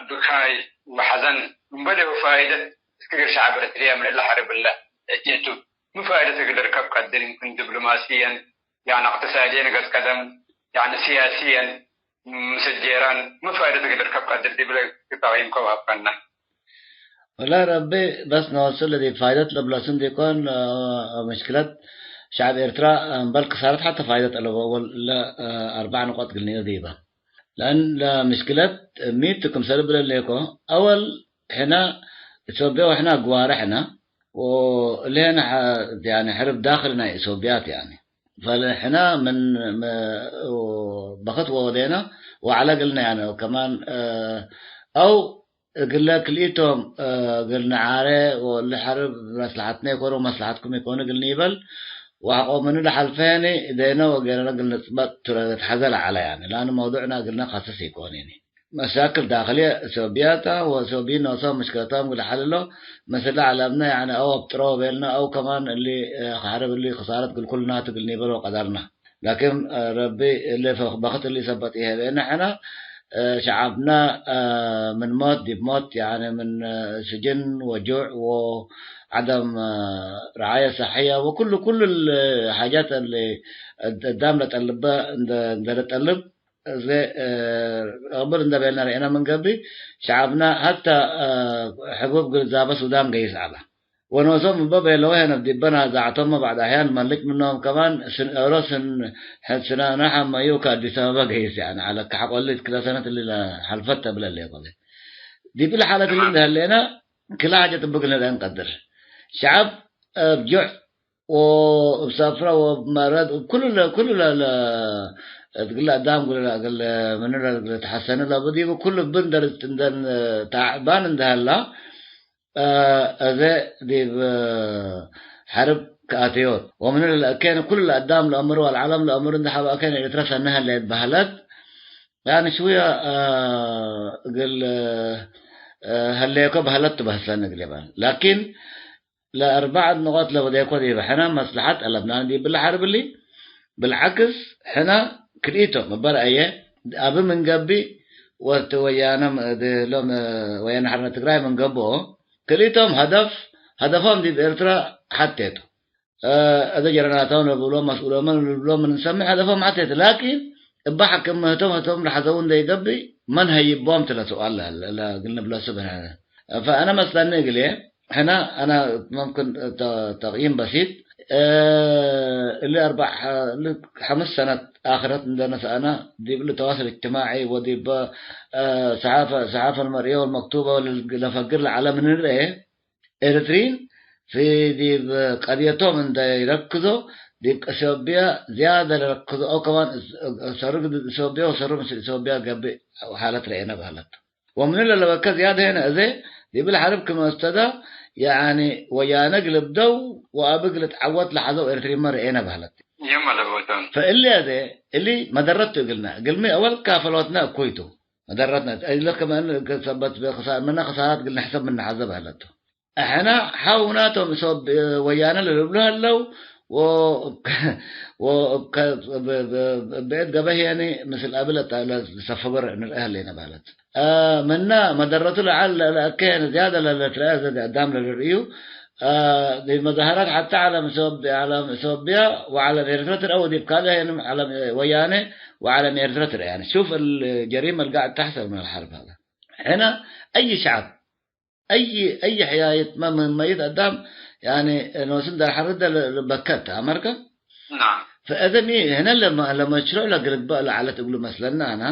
ብካይ ወሐዘን እምበሌሁ ፋይደት እስክ እግል ሸዐብ ኤረትርየ ምን እለ ሐርብ እለ እቱ ምን ፋይደት እግል ልርከብ ቀድር፣ ይምክን ዲብሎማስየን፣ ያኒ እቅትሳድየን ገጽ ቀደም፣ ያኒ ስያስየን፣ ምስል ጄራን ምን ፋይደት እግል ልርከብ ቀድር ዲብለ ተቅይምከ ወሀብከነ። ወላሂ ረቢ በስ ነወስል ለዲብ ፋይደት ለብለሱ እንዲኮን፣ አ፣ ምሽክለት ሸዐብ ኤርትራ፣ አ፣ እምበል ክሳረት ሐተ ፋይደት አለቡ። አወል እለ፣ አ፣ አርበዕ ንቆጥ እግል ንእዜ ዲበ። ለአን ለምሽክለት ሚት ክምሰል ብለሌኮ፣ አወል ሕነ ኢትዮጵያ ወሕነ አግዋረ ሕነ፣ ወእለ ሕነ ሐ-፣ ያኒ ሕርብ ዳክል ናይ ኢትዮጵያ ቲ ያኒ። ፈሕነ ምን መ-፣ በክት ወወዴነ ወዐለ እግልነ ያኒ ከማን፣ አ፣ አው እግለ ክልኢቶም፣ እ፣ እግል ነዓሬ ወእሊ ሐርብ መስለሐትነ ኢኮን ወመስለሐትኩም ኢኮን እግል ኒበል ወሐቆ ምኑ ለሐልፈ ያኒ እዴነ ወጌረነ እግል ንጽበጥ ቱ ለልትሐዘ ለዐለ ያኒ። ለአኑ መውዱዕነ እግልነ ከስስ ኢኮን ያኒ። መሻክል ዳክልየ ኢትዮጵያ ተ ወኢትዮጵይን ኖሶም ምሽክለቶም እግል ሐልሎ ምስል ዐለምነ ያኒ አው አብጥሮ ቤልነ አው ከማን እሊ፣ እ፣ ሐርብ እሊ ክሳረት እግል ኩልናቱ እግል ኒበል ወቀደርነ። ላኪን፣ እ፣ ረቢ እሊ ፈ-፣ በክት እሊ ሰበት ኢሀቤነ ሕነ፣ እ፣ ሸዐብነ፣ እ፣ ምን ሞት ዲብ ሞት፣ ያኒ ምን፣ እ፣ ስጅን ወጁዕ ወዐደም፣ እ፣ ረዓየት ሰሕየ ወኩሉ፣ ኩሉ እል ሓጃት እሊ እዳም ለጠልበ እንደ፣ እንደ ለጠልብ፣ እዜ፣ እ፣ እቅብል እንደ ቤልነ ርኤነ ምን ገብእ፣ ሸዐብነ ሐተ፣ እ፣ ሕቡብ ግልዛበ ሱዳን ገይስ ዐለ። ወኖሶም እበ ቤለወ ህነ ዲበ ናዛዕቶመ፣ ባዕድ አሕያን መልጭ ምኖም ከማን ስን ኤሮ ስን ሕድ ስናነ ሐመዩ ከአዲስ አበባ ገይስ፣ ያኒ፣ ዐለ ከሐቆ እሊ ክለ ሰነት እሊ ለሐልፈት ተብለ ሌኮ። ዲብ እሊ ሓለት እሊ እንደ ህሌነ፣ ክለ ሓጀት እብ እግል ንርኤ እንቀድር። ሸዐብ እብ ጁዕ ወእብ ሰፍረ ወእብ መረድ፣ እብ ኩሉ ለ-፣ ኩሉ ለ-፣ ለ-፣ እግለ አዳም እግለ፣ እግለ ምኑ ለተሐሰነ ለቡ ዲቡ ኩሉ እብ እንደ፣ እንደ ተዕባን እንደ ሀላ፣ አ፣ አዜ ዲብ ሐርብ ከአተዮት ወምን ለለአኬነ ኩሉ ለአዳም ለአምሩ ወለዓለም ለአምሩ እንዴ ሐበአኬነ ኤረትረ ሰኒ ሀሌት በህለት፣ ያኒ ሽውየ፣ አ፣ እግል፣ አ፣ ሀሌኮ በህለት ትበህሰኒ እግል ይበል። ላኪን ለአርበዐት ንቆት ለወዴኮ ዲበ ሕነ መስለሐት ጠለብናኒ ዲብለ ሐርብ እሊ። ብልዓክስ፣ ሕነ ክልኢቶም እበ ረአየ አብ ምን ገብእ ወእት ወያነ ም-፣ እት ሎም ወያነ ሐርነት ትግራይ ምን ገብኦ፣ ክልኢቶም ሀደፍ፣ ሀደፎም ዲብ ኤርትራ ሐቴ ቱ። እ፣ እተ ጀረናቶም ለብሎም መስኡሎም ለብሎም ምን እንሰምዕ ሀደፎም ሐቴ ቱ። ላኪን እበ ሐክም ህቶም ህቶም ለሐዘው እንዴ ይገብእ መን ሀይቦም ቱ ለሰዋል ለእግል ንብለሱ ብነ። ፈአነ መስለኒ እግልዬ፣ ሕነ አነ መምክን ተ-፣ ተቅይም በሲጥ፣ እ፣ እሊ አርበዕ፣ እሊ ሐምስ ሰነት አክረት እንደ ነስአነ፣ ዲብ እሊ ተዋስል እጅትማዒ ወዲብ፣ እ፣ ሰሓፈ፣ ሰሓፈ አልመርኢየ ወልመክቱበ ለፈግር ለዐለ ምን እንርኤ፣ ኤረትርዪን ፊ ዲብ ቀድየቶም እንደ ይረክዞ፣ ዲብ ኢትዮጵያ ዝያደ ለረክዞ፣ አው ከማን ሰሩ ግድድ ኢትዮጵያ ወሰሩ ምስል ኢትዮጵያ ገብእ ሓለት ረኤነ በህለት። ወምኑ ለለበከ ዝያድ ሄነ፣ እዜ ዲብ ለሐርብ ክመ እስተዳ፣ ያኒ ወያነ እግል ልብደው ወአብ እግል ልትዐወት ለሐዘው ኤረትርይመ ርኤነ በህለት። የም አለቦቶም። ፈእሊ አዜ፣ እሊ መደረት ቱ እግልነ፣ እግልሚ አወል ካፈሎትነ እኩይ ቱ። መደረትነ፣ እለ ከመ እን ሰበት ብክሳ-፣ ምነ ክሳራት እግል ንሕሰብ ምን ሐዘ በህለት ቱ። አሕነ ሐውናቶም እሶብ ወያነ ለልብሎ ህለው፣ ወ-፣ ወ-፣ ከ-፣ ብ-፣ ብ-፣ ብዕድ ገበህ የኒ ምስል አብለ ተ-፣ ለሰፈገር እንርአ ህሌነ በህለት። አ፣ ምነ መደረቱ ለዐል ለአከ የኒ ዝያደ ለልትረአ ዘ አዳም ለልርእዩ፣ አ፣ ዲብ መዛሀራት ሐተ ዐለም ኢትዮጵ-፣ ዐለም ኢትዮጵያ ወዐለም ኤርትረ ትርአ ወዲብ ካልእ የኒ ዐለም ወያነ ወዐለም ኤርትረ ትርአ። ያኒ ሹፍ እል ጀሪመ እልጋዕ ተሕሰብ ምን አልሐርብ ሀዛ። ሕነ አይ ሸዐብ፣ አይ፣ አይ ሕያየት መ-፣ መ-፣ መይት አዳም፣ ያኒ፣ ኖስን ደርሐርደ ለ-፣ ለበከት አመርከ? ናም። ፈአደሚ ህነ ለመ-፣ ለመሽሩዕ ለግርግባእ ለዐለት እግሉ መስለና አና፣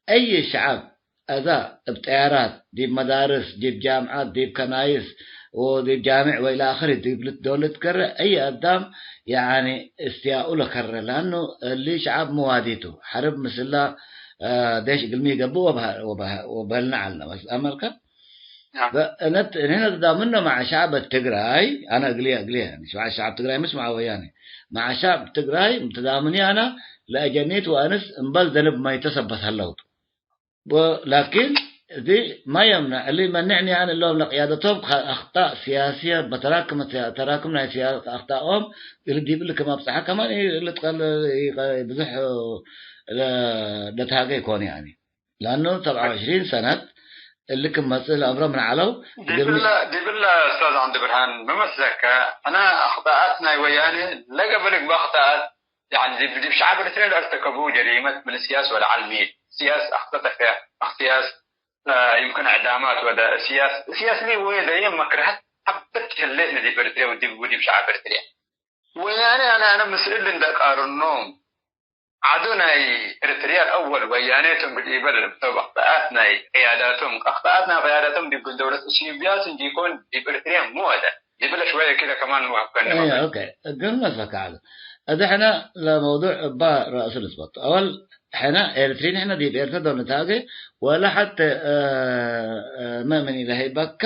አይ ሸዐብ አዛ እብ ጠያራት፣ ዲብ መዳርስ፣ ዲብ ጃምዓት፣ ዲብ ከናይስ፣ ወዲብ ጃምዕ ወኢለ አክር ዲብ ልትዶል ልትከረ፣ አይ አዳም ያኒ እስትያኡ ለከረ፣ ለአኑ እሊ ሸዓብ መዋዲቱ ሐርብ ምስላ፣ አ፣ ዴሽ እግልሚ ገብእ ወበሀ-፣ ወበሀ-፣ ወበህልነ ዐልነ። በስ አመልከ ናም። በእነት እኔ ነትዳምኖ መዓ ሸዕብ ትግራይ፣ አነ እግልየ፣ እግልየ፣ ያኒ ሸዕብ ትግራይ ምስ መዓ ወያኔ፣ መዓ ሸዕብ ትግራይ ምትዳምኒ አነ ለአጀኒት ወአንስ እምበል ደንብ ማይተ ሰበት ሀለውቱ። ወ-፣ ላኪን፣ እዚ ማ የምነዕ፣ እሊ መንዕኒ አነ እሎም ለቅያደቶም ከ-፣ አክጣእ ስያስየ በተራክም፣ ተራክም ናይ ስያ-፣ አክጣኦም እሊ ዲብ እሊ ክም አብጽሐ ከማን ኢ-፣ ልትቀል-፣ ኢ-፣ ብዙሕ ለ-፣ ለትሃገ ይኮን፣ ያኒ። ለአኑ ሰብዓ ወዕሽሪን ሰነት እሊ ክም መጽእ ለአምሮ ምን ዐለው፣ ዲብለ፣ ዲብለ ኡስታዝ ዐንዲ ብርሃን፣ መመስለከ፣ አነ አክጣኣት ናይ ወያኔ ለገብእ ልግበእ አክጣኣት፣ ያኒ ዲብ፣ ዲብ ሸዐብ ኤሪትርየ ለእርተከቡ ጀሪመት ምን እስያስ ወለዐልሚ፣ እስያስ አክተተ ፌ፣ አክትያስ፣ አ፣ ይምክን ዕዳማት ወደ እስያስ፣ እስያስ ሊ ወየ ደየ መክርሐት ሐበት ህሌት ዲብ ኤሪትርየ ወዲብ፣ ወዲብ ሸዐብ ኤሪትርየ። ወያኔ አነ፣ አነ ምስእል እንደ ቃርኖም፣ ዐዱ ናይ ኤሪትርየ አወል ወያኔ ቶም እግል ኢበል እብ ሰብ አክጣኣት ናይ ቅያዳቶም፣ አክጣኣት ናይ ቅያዳቶም ዲብ ደውለት እሱዩብያት እንዲኮን ዲብ ኤሪትርየ ሙ ወደ፣ ዲብለ ሽወየ ኪለ ከማን ወሀብከኒ አየ፣ መበል። ኦኬ። እግል መስለከ ዐለ። እደ ሕነ ለመውዱዕ እባ ረአሱ ልጽበጡ። አወል ሕነ ኤሪትሪን ሕነ ዲብ ኤርትረ ዶል ንታገ ወለ ሐተ፣ እ፣ እ፣ መ ምን ኢለሀይበከ፣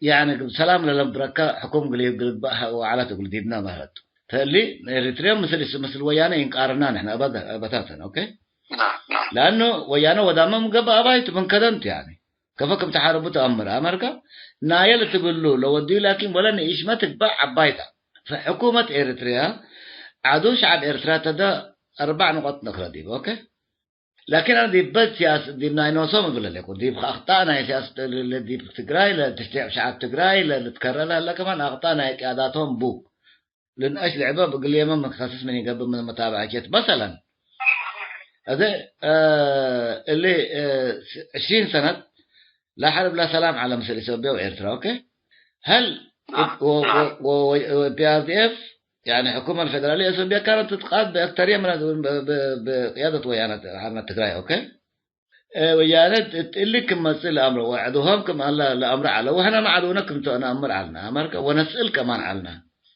ያኒ ሰላም ለለብረከ ሕኩም እግል፣ እግል ልግበእ ወዐለት እግል ዲብነ በህለት። ፈእሊ ኤሪትርየ ምስል፣ ምስል ወያነ ኢንቃርና ንሕነ አበ-፣ አበታተን፣ ኦኬ? ናም፣ ናም። ለአኑ ወያነ ወዳመ ምን ገብእ አባይቱ ምን ከደምቱ፣ ያኒ ከፈ ክም ተሓርቡ ተአምር አመርከ ናየ ለትብሉ ለወድዩ፣ ላኪን ወለ ንኢሽመ ትግበእ ዐባይታ። ፈሕኩመት ኤሪትርያ ዐዱ ሸዐብ ኤሪትርያ ተደ አርበዕ ንቆጥ ነክረ ዲብ፣ ኦኬ? ላኪን አነ ዲብ በድ ሲያስ-፣ ዲብ ናይ ኖሶም እግል ሌኩ፣ ዲብ አክጣእ ናይ ሲያስ-፣ ዲብ ትግራይ፣ ለትሽቴዕ ሸዐብ ትግራይ፣ ለልትከረ ለህለ ከማን አክጣእ ናይ ቅያዳቶም ቡ። ልንአሽ ልዕበ እግልየመ መትከስስ ምን ኢገብእ ምን መታብዐቼት። መሰለን፣ እዜ፣ እ፣ እሊ፣ እ፣ ዕሽሪን ሰነት ለሐርብ ለሰላም ዐለ ምስል ኢትዮጵያ ወኤርትራ፣ ኦኬ? ሀል ናም፣ ወ-፣ ናም። ወ-፣ ወ-፣ ወ-፣ ፒ አር ዲ ኤፍ፣ ያኒ ሕኩመት ፌደራልየ ኢትዮጵያ ካነት ትትቃድ በአክተርየ ምን ብ-፣ ብ-፣ ብቅያደት ወያነ ሓርነት ትግራይ፣ ኦኬ? እ፣ ወያነ እት እሊ ክም መጽእ ለአምሮ ወዐዱሆም ክም አለ ለአምሮ ዐለ፣ ወሕነ መዐዱነ ክም ተ ነአምር ዐልነ፣ አመርከ ወነስእል ከማን ዐልነ።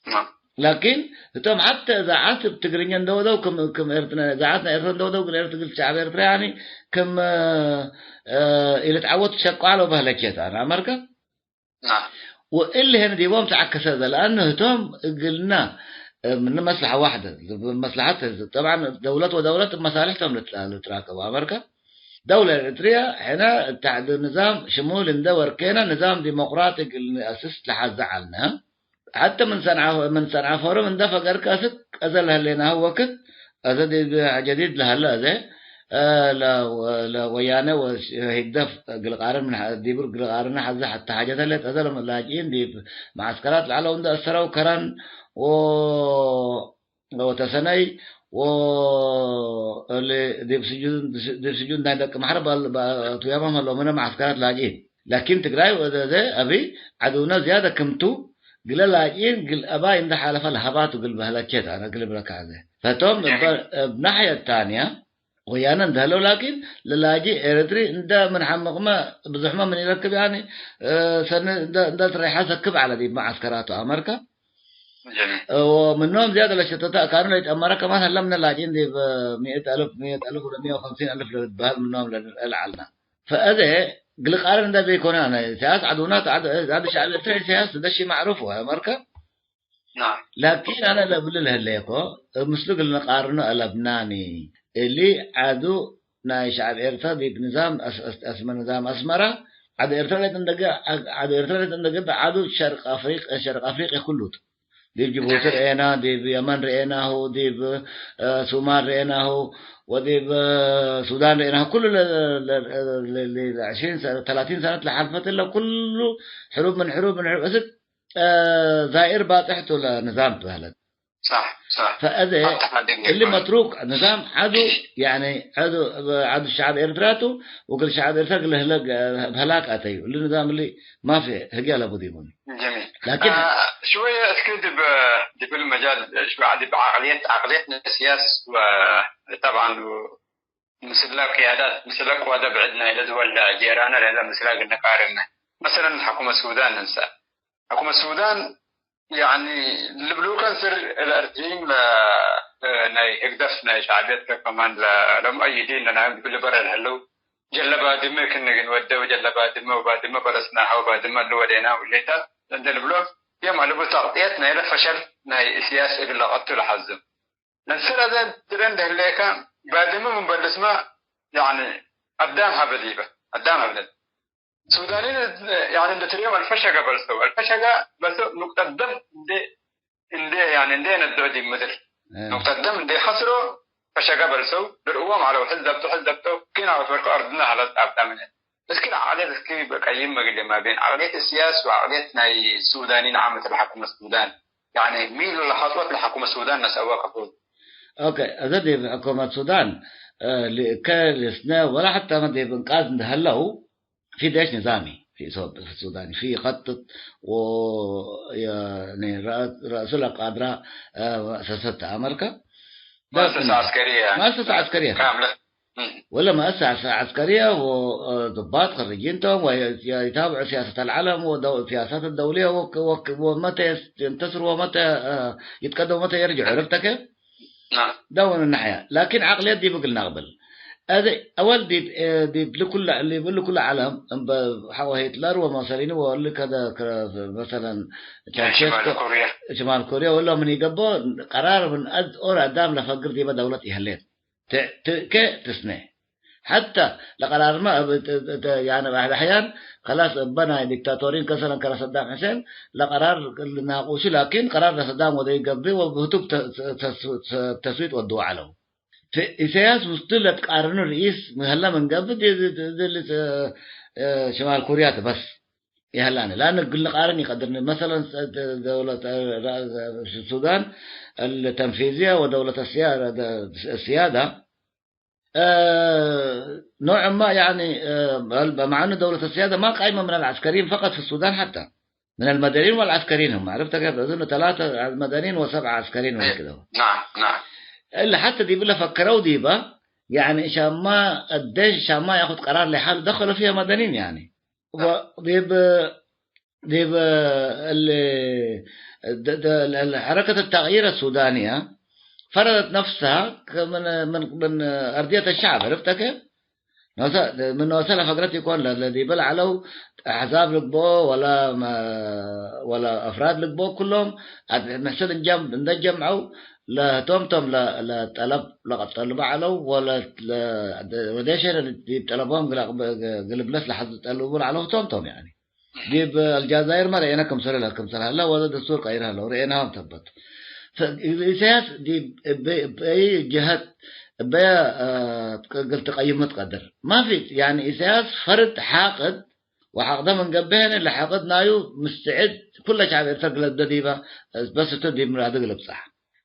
ናም። ላኪን፣ ህቶም ሐተ እዛዓት እብ ትግርኛ እንደ ወደው፣ ክም፣ ክም ኤርትራ፣ እዛዓት ናይ ኤርትራ እንደ ወደው፣ ግን ኤርትራ፣ እግል ሸዕብ ኤርትራ፣ ያኒ፣ ክም፣ እ፣ ኢልትዓወት ሸቋሎ በህለቼት፣ አነ አመርከ? ናም። ወእሊ ህን ዲቦም ተዐከሰ ዘ፣ ለአኑ ህቶም እግልና፣ እ፣ ምን መስለሐ ዋሕደ፣ መስለሐት፣ ጠብዓን፣ ደውለት ወደውለት መሳልሕቶም ልትላ-፣ ልትራከቡ አመርከ? ደውለ ኤሪትርያ ሕነ እት ሐድ ንዛም ሽሙል እንደ ወርኬነ፣ ንዛም ዲሞቅራጢ እግል ነአስስ ለሐዘ ዐልነ። ሐተ ምን ሰንዓ፣ ምን ሰንዓ ፎረም እንደ ፈገርከ እስክ አዘ ለህሌናሁ ወክድ፣ አዘ ዲብ ጀዲድ ለሀለ አዘ፣ እ፣ ለ-፣ ለወያነ ወህግደፍ እግል ቃርን ምን ሐ-፣ ዲቡ እግል ቃርነ ሐዘ ሐተ ሓጀት ህሌት አዘ ለመላጅኢን ዲብ መዐስከራት ለዐለው እንደ አሰረው ከረን ወ-፣ ወተሰነይ ወ-፣ እሊ ዲብ ስጁን፣ ዲብ ስጁን ናይ ደቂ ማሕረብ አል-፣ በ-፣ ቱያማም ሀለው ምነ መዓስከራት ላጅኢን። ላኪን ትግራይ ወዘዘ አቢ ዐዱነ ዝያደ ክምቱ፣ ግለ ላጅኢን ግል አባይ እንደ ሓለፈ ለሀባቱ ግል በህለቼት አነ ግል ብለካ አዘ። ፈቶም እበ-፣ እብ ናሕየት ታንያ ወያነ እንደ ህለው ላኪን ለላጂ ኤረትሪ እንደ ምን ሐምቅመ ብዙሕመ ምን ኢረክብ ያኒ፣ እ፣ ሰኒ እንደ፣ እንደ ትረይሐ ሰክብ ዐለ ዲብ መዓስከራቱ አመርከ። ጀሚል። ወምኖም ዝያድ ለሸተተ አካኑ ለይትአመረ ከማን ሀለ ምነ ላጅኢን ዲብ ሚእት አልፍ፣ ሚእት አልፍ ወለሚእት ወከምሲን አልፍ ለልትበህል ምኖም ለንርኤ ለዐልና። ፈአዜ እግል ቃርን እንደ ቤኮነ አነ ኢሳያስ ዐዱና ተዐድ-፣ ዐዱ ሸዕብ ኤርትራ ኢሳያስ እንደ ሺ ማዕሩፍ ወአመርከ። ናም። ላኪን አነ ለእብሊ ለህሌኮ፣ ምስሉ እግል ንቃርኖ አለብናኒ። እሊ ዐዱ ናይ ሸዐብ ኤርትራ ዲብ ንዛም አስ-፣ አስ-፣ አስመ-፣ ንዛም አስመራ፣ ዐዱ ኤርትራ ሌጥ እንደገ-፣ ዐዱ ኤርትራ ሌጥ እንደገ ዐዱ ሸርቅ አፍሪቅ-፣ ሸርቅ አፍሪቅያ ኩሉ ቱ። ዲብ ጅቡቲ ርኤና፣ ዲብ የመን ርኤናሁ፣ ዲብ፣ እ፣ ሱማል ርኤናሁ፣ ወዲብ፣ እ፣ ሱዳን ርኤናሁ። ኩሉ ለ-፣ ለ-፣ ለ-፣ ለ-፣ ለ-፣ ዕሽሪን ሰ-፣ ተላቲን ሰነት ለሐልፈት እለ ኩሉ ሕሩብ ምን ሕሩብ ምን ሕሩብ እስክ እ፣ ዛኢር ባጽሕ ቱ ለንዛም ትበህለት። ሳሕ፣ ሳሕ። ፈአዜ አተሓድግ እሊ ይኮን። መትሩክ ንዛም ዐዱ፣ ያኒ ዐዱ፣ ዐዱ ሸዐብ ኤርትራ ቱ፣ ወእግል ሸዐብ ኤርትራ እግል ህለ-፣ ህላክ አተዩ። እሊ ንዛም እሊ ማፊ ህግየ ለቡ ዲቡኒ። ጀሚል። ላኪን አ፣ ሽወየ እስኪ ዲብ፣ ዲብል መጃል ሽወየ ዲብ ዐቅልየት፣ ዐቅልየት ነስያስ ወጠብዓን ምስለ ቅያዳት፣ ምስለ ቅዋደ ብዕድ ናይለ ድወል ጄራነ ለህለ ምስለ እግል ንቃርነ። መሰለን ሐኩመት ሱዳን እንሰ። ሕኩመት ሱዳን፣ ያኒ፣ ልብሉከ እንስር ለእርጂም ለ-፣ ናይ ህግደፍ ናይ ሸዕብየት ከማን ለ-፣ ለሙአይዲን ለናዮም ዲብ ልበረ ለህለው፣ ጀለ ባድመ ክነ ግን ወደ ወጀለ ባድመ ወባድመ በለስናሀ ወባድመ እሉ ወዴና ውሌታት እንደ ልብሎ፣ የም አለቡ ተቅጥየት ናይለ ፈሸል ናይ እስያስ እግል ለቀቱ ለሐዝም። ለእንስር አዜ ድረ እንደ ህሌከ፣ ባድመ ምን በልስመ፣ ያኒ፣ አዳም ሀበ ዲበ፣ አዳም ሀብለት። ሱዳኒን፣ ያኒ፣ እንደ ትርዮም አልፈሸገ በልሰው። አልፈሸገ በልሰው ኑቅጠት ደም እንዴ፣ እንዴ፣ ያኒ፣ እንዴ ነድዖ ዲብ ምድር። እ። ኑቅጠት ደም እንዴ ሐስሮ ፈሸገ በልሰው። ድርዕዎም ዐለው። ሕዝ ዘብጦ፣ ሕዝ ዘብጦ። ኪን አወትበርኩ አርድነ ሀለት አብጣምነ። እስኪ ለዐቅልየት እስኪ በቀይም መግሌ ማቤን ዐቅልየት እስያስ ወዐቅልየት ናይ ሱዳኒን ዓመት ለሐኩመ ሱዳን። ያኒ፣ ሚ ለሐጥወት ለሐኩመ ሱዳን ነሰአወ ከፎት። ኦኬ፣ እዘ ዲብ ሕኩመት ሱዳን፣ እ፣ ልእከ ልስነ ወላ ሐታ መ ዲብ እንቃዝ እንደ ሀለው፣ في ديش نظامي في صوب-، في السودان، في يخطط و، يعني، رأس-، رأس القادرة، آه، مؤسسة أمريكا. مؤسسة عسكرية. مؤسسة عسكرية. كاملة. مم. ولا مؤسسة عسكرية وضباط خريجين توم ويتابعوا سياسة العالم ودو-، السياسات الدولية وك-، وك-، ومتى يس-، ينتصروا ومتى، آه، يتقدموا ومتى يرجعوا، عرفت كيف؟ ናም። ዳውን ነሐያ። ላኪን ዐቅልየት ዲብ እግል ነቅብል። አዜ አወል ዲብ፣ እ፣ ዲብ ልኩለ፣ ዲብ ልኩለ ዐለም፣ እምበ ሐቆ ሂትለር ወመሰሊኒ ወእሊ ከደ፣ ከ-፣ መሰለን፣ ቻውቼስኮ፣ ሽማል ኮርያ። ሽማል ኮርያ ወእሎም ምን ኢገብኦ፣ ቀራር ምን አድ ኦር አዳም ለፈግር ዲበ ደውለት ኢሀሌት። ት-፣ ትእኬ ትስኔ። ሐተ ለቀራርመ እብ ተ-፣ ተ-፣ ተ-፣ ያኒ ባሕድ አሕያን ከላስ እበ ናይ ዲክታቶሪን ከሰለን ከረ ሰዳም ሕሴን ለቀራር ልናቁሹ፣ ላኪን ቀራር ለሰዳም ወደ ይገብእ ወብህቱ ተ-፣ ተ-፣ ተ-፣ ተስዊጥ ወድዉ ዐለው። ተ-፣ ኢሰያስ ውስቱ ለትቃርኑ ርኢስ ምህለ ምን ገብእ ዲ-፣ ዲ-፣ ዲ-፣ ዲ-፣ እ፣ ሽማል ኮርያ ተ በስ ይሀላነ። ላነ እግል ንቃርን ኢቀድርነ። መሰለን፣ ደ-፣ ደውለት፣ እ፣ ሱዳን አልተንፊዝየ ወደውለት አስያ-፣ ደ-፣ አስያዳ እ፣ ኖዕማ፣ ያኒ፣ እ፣ በል-፣ በመዐኑ ደውለት አስያዳ ማ ቃይመ ምን አልዐስከሪን ፈቀጥ ፊ ሱዳን ሐታ። ምን አልመደኒን ወአልዐስከሪን ሁም። ዐረፍተ ኬፍ? እዝኑ ተላተ መደኒን ወሰብዐ ዐስከሪን ወህክደ። ናም፣ ናም። እለ ሐተ ዲብለ ፈከረው ዲበ፣ ያኒ ሻማ፣ አደሽ ሻማ ያኹድ ቀራር ለሓሉ ደኸሉ ፊሀ መደኒን ያኒ። ወዲብ ዲብ እሊ ደ-፣ ደ-፣ ሐረከት ተቅይር ሱዳንያ ፈረደት ነፍስሃ ከ-፣ ምን፣ ምን፣ ምን አርድየት ሸዕብ፣ ዐረፍተ ኬፍ? ኖሰ፣ ምን ኖሰ ለፈግረት ኢኮን፣ ለ-፣ ለዲበ ለዐለው አሕዛብ ልግብኦ ወለ መ-፣ ወለ አፍራድ ልግብኦ፣ ኩሎም አድ-፣ ምስል እንጀም-፣ እንደ ጀምዐው፣ ለህቶም ቶም ለ-፣ ለጠለብ ለቀጠልበ ዐለው፣ ወለ-፣ ለ-፣ ወዴሸ ዲብ ጠለቦም ግለ-፣ ግልብለት ለሐዝ ጠልቡ ለዐለው ህቶም ቶም፣ ያኒ። ዲብ አልጃዛይር መ ረኤነ ክምሰል፣ ክምሰል ሀለ ወለ ደስቱር ቀይር ሀለው ረኤናሆም ተበቱ። ፈ-፣ ኢሰያስ ዲብ እበ-፣ እበይ ጀሀት እበየ፣ አ፣ እግል ትቀይሙ ትቀድር። ማፊ፣ ያኒ ኢሰያስ ፈርድ ሓቅድ ወሓቅደ ምን ገብእ ህነ ለሓቅድ ናዩ ምስትዕድ ኩለ ሸዕብ ኤርትራ ግለብደ ዲበ በስ እቱ ዲብ ምራዱ ግልብጻሕ።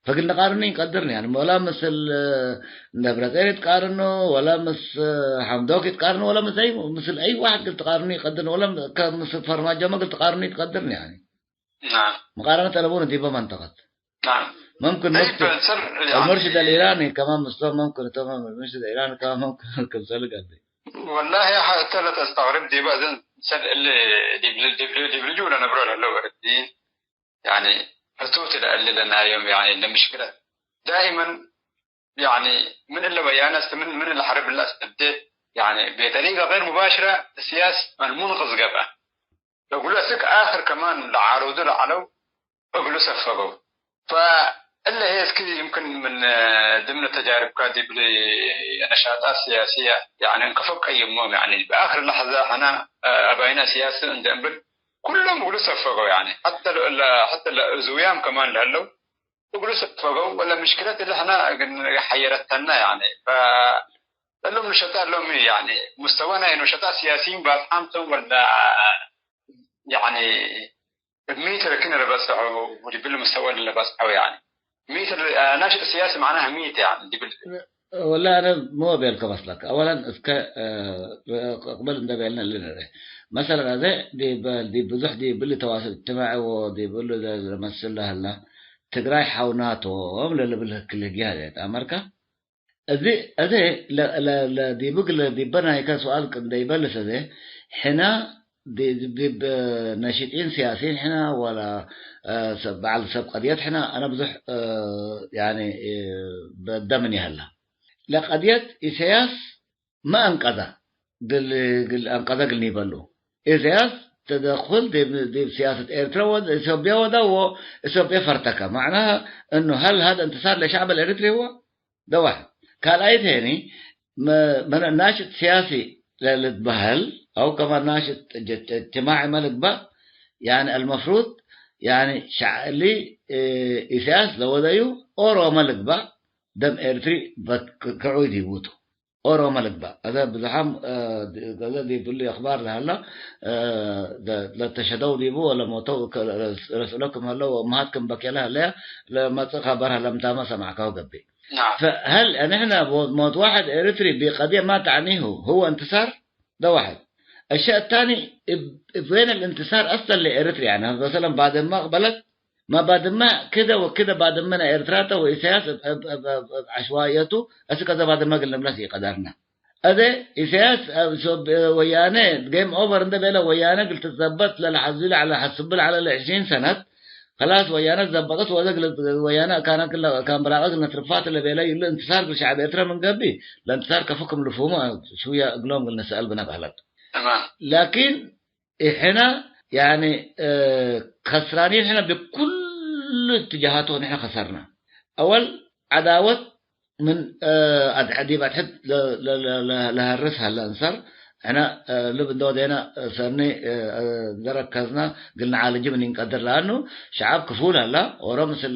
ፈግል ንቃርኑ ኢቀድርን፣ ያኒ፣ ወላ ምስል፣ እ፣ ደብረጽዮን ኢትቃርኑ፣ ወላ ምስ፣ እ፣ ሐምዶክ ኢትቃርኑ፣ ወላ ምስ አይ፣ ምስል አይ ዋሕድ እግል ትቃርኑ ኢቀድርን፣ ወላ ከ-፣ ምስል ፈርማጆመ እግል ትቃርኑ ኢትቀድርን፣ ያኒ። ናም። መቃረነት አለቡነ ዲበ መንጠቀት። ናም። መምክን አይ፣ ሙፍቲ በንሰር፣ ያኒ፣ አልሙርሽድ አልኢራኒ ከማን ምስሎም መምክን፣ እቶም ሙርሽድ አልኢራኒ ከማን መምክን ክምሰል ገብእ። ወላሂ ሐተ ለተስተግርብ ዲበ እዘን ሰድ እሊ ዲብ፣ ዲብ፣ ዲብ ልጁ ለነብሮ ለህለው ወርዲን ያኒ፣ ህቱት ለእሊ ለናዮም፣ ያኒ፣ ለምሽክለት ዳይመን፣ ያኒ፣ ምን እለ ወያነ አስተ-፣ ምን፣ ምን እለ ሐርብ እለ አስተብዴ፣ ያኒ፣ ቤጠሪቀ ገይር ሙባሽረ እስያስ አልሙንቅዝ ገብአ። ለእግሉ አስክ አክር ከማን ለዓሩዱ ለዐለው እግሉ ሰፈገው። ፈእለ ህዬ እስክ ይምክን ምን ድምነ ተጃርብከ ዲብ ነሻጣት ስያስየ፣ ያኒ፣ እንከፎ ቀይሞም፣ ያኒ፣ በአክር ለሐዘ ሐና አባይነ ስያስ እንደ እምብል ኩሎም እግሉ ሰፈገው፣ ያኒ፣ ሐተ ለ-፣ ሐተ ለእዝውያም ከማን ለህለው እግሉ ሰፈገው፣ ወለ ምሽክለት እለ ሕነ እግል ሐየረተነ፣ ያኒ፣ ፈ-፣ እሎም ንሸጣ እሎም፣ ያኒ፣ ሙስተወ ናይ ነሸጣ ስያሲይን ባጽሓም ቶም ወለ፣ ያኒ፣ እብ ሚት ለክን ለበጽሐው ወዲብል ሙስተወ ለበጽሐው፣ ያኒ፣ ሚት ለ-፣ ናሽጥ ስያሲ መዕናህ ሚት፣ ያኒ፣ ዲብል። ወላሂ፣ አነ ሚ ቤልከ መስለከ? አወለን፣ እስከ፣ እ፣ ቅብል እንደ ቤልነ እሊ ንርኤ። መሰለን፣ አዜ ዲብ፣ ዲብ ብዙሕ ዲብ እሊ ተዋስል እጅትማዒ ወዲብ እሉ ለመስል ለህላ ትግራይ ሐውናቶም ለልብል ህክል ህግየ ህሌት አመርከ። እዚ፣ እዚ ለ-፣ ለ-፣ ለዲብግ ለዲበ ናይከ ሱኣል እንደ ኢበልስ፣ እዚ ሕነ ዲ-፣ ዲ-፣ ዲብ ነሽጢን ስያሲን ሕነ ወላ፣ እ፣ ሰብ፣ በዐል ሰብ ቀድየት ሕነ፣ አነ ብዙሕ፣ እ፣ ያኒ፣ እ፣ በደ ምን ይሀላ። ለቀድየት ኢሰያስ ማ አንቀዘ፣ ግል፣ ግል አንቀዘ ግል ኒበሉ። ኢሰያስ ተደኩል ዲብ፣ ዲብ ስያሰት ኤርትራ ወ-፣ ኢትዮጵያ ወደ ወ-፣ ኢትዮጵያ ፈርተከ። መዕናሀ እኑ ሀል ሀደ እንትሳር ለሸዕብ አልኤሪትሪ ህወ? ደ ዋሕድ። ካልኣይት ሄኒ፣ መ-፣ መነ ናሽጥ ስያሲ ለልትበሀል፣ አው ከማን ናሽጥ እጅ-፣ እጅትማዒ መ ልግባእ፣ ያኒ አልመፍሩድ፣ ያኒ ሸዕ-፣ እሊ፣ እ፣ ኢሰያስ ለወደዩ ኦሮመ ልግባእ፣ ደም ኤርትሪ በት-፣ ክ-፣ ክዑይ ዲቡ ቱ። ኦሮመ ልግባእ። አዜ ብዝሓም፣ እ፣ ዲ-፣ ገዘ ዲብ እሊ አኽባር ለሀላ፣ እ፣ ለ-፣ ለተሸደው ዲቡ ወለሞተው ከ-፣ ረስእሎ ክም ሀለው ወእመሃት ክም በኬ ለሀለያ ለመጽእ ኸበር ሀለ ምታመ ሰማዕካሁ ገብእ። ናም። ፈሀል ንሕነ ሞ-፣ ሞት ዋሕድ ኤሪትሪ ቢቀድየ ማ ተዕኒሁ ህወ እንትሳር? ደ ዋሕድ። አሸእ ታኒ እብ፣ እብ ወይን አልእንትሳር አስለን ለኤሪትሪ? ያኒ መሰለን ባድመ አቅበለት፣ ማ ባድመ ክደ ወክደ ባድመ ናይ ኤርትራ ተ ወኢሰያስ እብ፣ እብ፣ እብ፣ እብ፣ እብ ዐሽዋየቱ አስክ አዜ ባድመ እግል ንብለስ ኢቀደርነ። አዜ ኢሰያስ አብ ሶብ-፣ ወያነ ጌም ኦቨር እንደ ቤለ ወያነ እግል ትትዘበጥ ለለሐዙ ለዐለ ሐስቡ ለዐለ ለዕሽሪን ሰነት፣ ከላስ ወያነ ትዘበጠት ወአዜ እግል ወያነ አካነ ክለ አካን ብራቀ እግል ነትርፋት ለቤለ ይሉ እንትሳር እግል ሸዐብ ኤርትረ ምን ገብእ፣ ለእንትሳር ከፎ ክም ልፍሁሙ ሽውየ እግሎም እግል ንሰአል ብነ በህለት። ተማም። ላኪን እሕነ፣ ያኒ፣ እ፣ ከስራኒን ሕነ ብኩሉ እትጃሃቱ ንሕነ ከሰርና። አወል ዐዳወት ምን፣ እ፣ አድ-፣ ዲብ አድሕድ ለ-፣ ለ-፣ ለ-፣ ለ-፣ ለሀርስ ሀለ እንሰር፣ ሕነ፣ እ፣ ልብ እንደ ወዴነ፣ እ፣ ሰኒ፣ እ፣ እ፣ እንደ ረከዝና እግል ነዓልጅ ምን ኢንቀድር። ለአኑ ሸዐብ ክፉል ሀላ፣ ኦሮ ምስል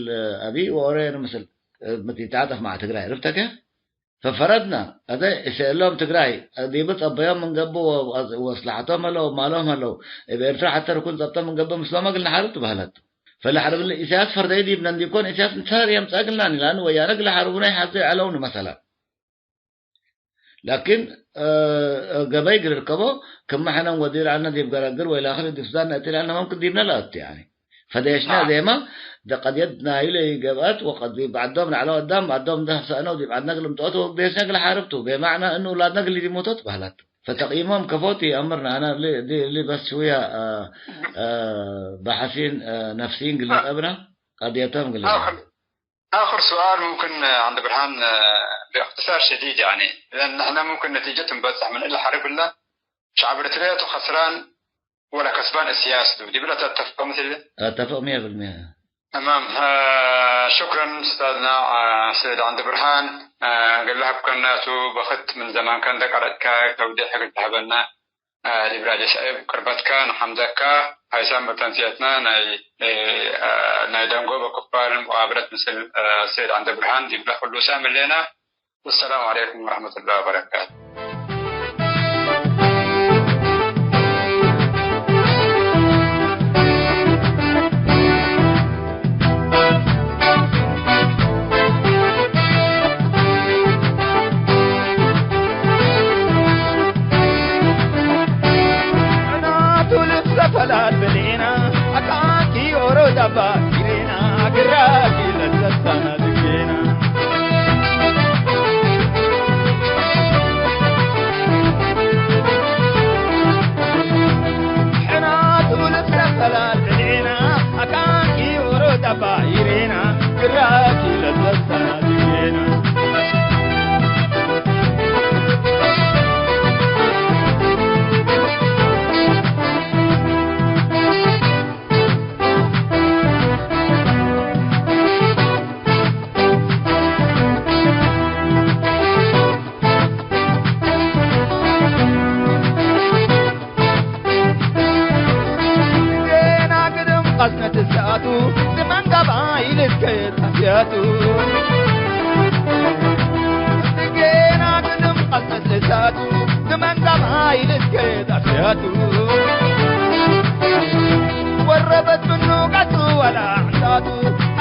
አቢ ወኦሮ የኒ ምስል፣ እ፣ ምትኢተዓጠፍ መዓ ትግራይ። ርብተከ? ፈፈረድና፣ አዜ እሰእሎም ትግራይ ዲቡ ጸበዮም ምን ገብእ ወ-፣ ወአስለሐቶም ሀለው ወማሎም ሀለው፣ እብ ኤርትራ ሐቴ ርኩን ጸብጠ ምን ገብእ ምስሎም እግል ነሐርብ ትበህለት። ፈለሐርብ እሊ ኢሰያስ ፈርደዩ ዲብነ እንዲኮን፣ ኢሰያስ እንተር የምጸእ እግልናኒ፣ ለአኑ ወያነ እግል ሐርቡነ ይሐዜ ዐለውኒ መሰለን። ላኪን፣ እ፣ ገበይ እግል ርከቦ፣ ክመ ሕነ እንወድዩ ለዐልነ ዲብ ገረግር ወይ ላክል ዲብ ሱዳን ነአቲ ለዐልነ መምክን ዲብነ ለአቱ፣ ያኒ። ፈደየሽነ አዜመ፣ ደቀድየት ናዩ ለኢገብአት ወቀድ ዲብ ዐዶም ለዐለው አዳም፣ ዐዶም እንደ ሰአነው ዲብ ዐድነ እግል እምጠኦት ወግዴስነ እግል ሐርብ ቱ፣ ቤመዕነ እኑ ውላድነ እግል ኢሊሙቶ ትበህለት። ፈተቅይሞም ከፎ ቲ አምርነ፣ አነ እሊ፣ እሊ፣ እሊ በስ ሽውየ፣ አ፣ አ፣ በሐሲን፣ አ፣ ነፍሲን ግል አ። ነጠብነ፣ ቀድየቶም ግል አዎ፣ ነጠብነ። آخر سؤال ممكن، آه، عند برهان، آه، باختصار شديد، يعني، لأن نحن ممكن نتيجة تنبطح من إلا حرب إلا شعب إريتريا تو خسران ولا كسبان السياسة دي، بلا تتفق مثل؟ أتفق مية بالمية. تمام. آه، شكرًا أستاذنا، آه، سيد عند برهان. آه، قال لها بكناتو بخت من زمان كان ذكرتك كودي حق الذهبنا. ዲብ ራድዮ ሰዒብ ቅርበትካ ነሐምደካ። ሀይሳም እብ ተንስየትና ናይ፣ ናይ ደንጎበ ክፋል ሙቃብለት ምስል ሰይድ ዐንደ ብርሃን ዲብለ ክሉ ሳም ህሌና። ወሰላሙ ዐለይኩም ወረሕመቱላሂ ወበረካቱ። ሕናቱ ልብሰ ፈላል ብሌና፣ አካኪ ኦሮ ዳባ ጊሬና፣ ግራጊ ለዘሳና ድጌና። ሕናቱ ልብሰ ፈላል ብሌና፣ አካኪ ኦሮ ዳባ ጊሬና፣ ግራጊ ለዘሳና ድጌና። ጌና ግድም ቀስነት እሳቱ፣ ዝመን ገባይ ልትከየት አስያቱ። ጌና ግድም ቀስነት እሳቱ፣ ዝመን ገባይ ልትከየት አስያቱ። ወረበት ምኑ ቀቱ ወላ ዕንታቱ፣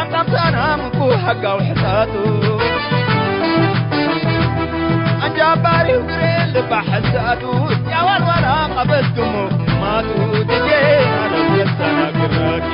አምጣም ሰላም እኩ ሐጋው ሕሳቱ። አንጃባሪው ግሬ ልባ ሕሳቱ፣ ያዋል ወላ ቀበት ግሙ ማቱ፣ ትጄ አለም የሰና ግራኪ።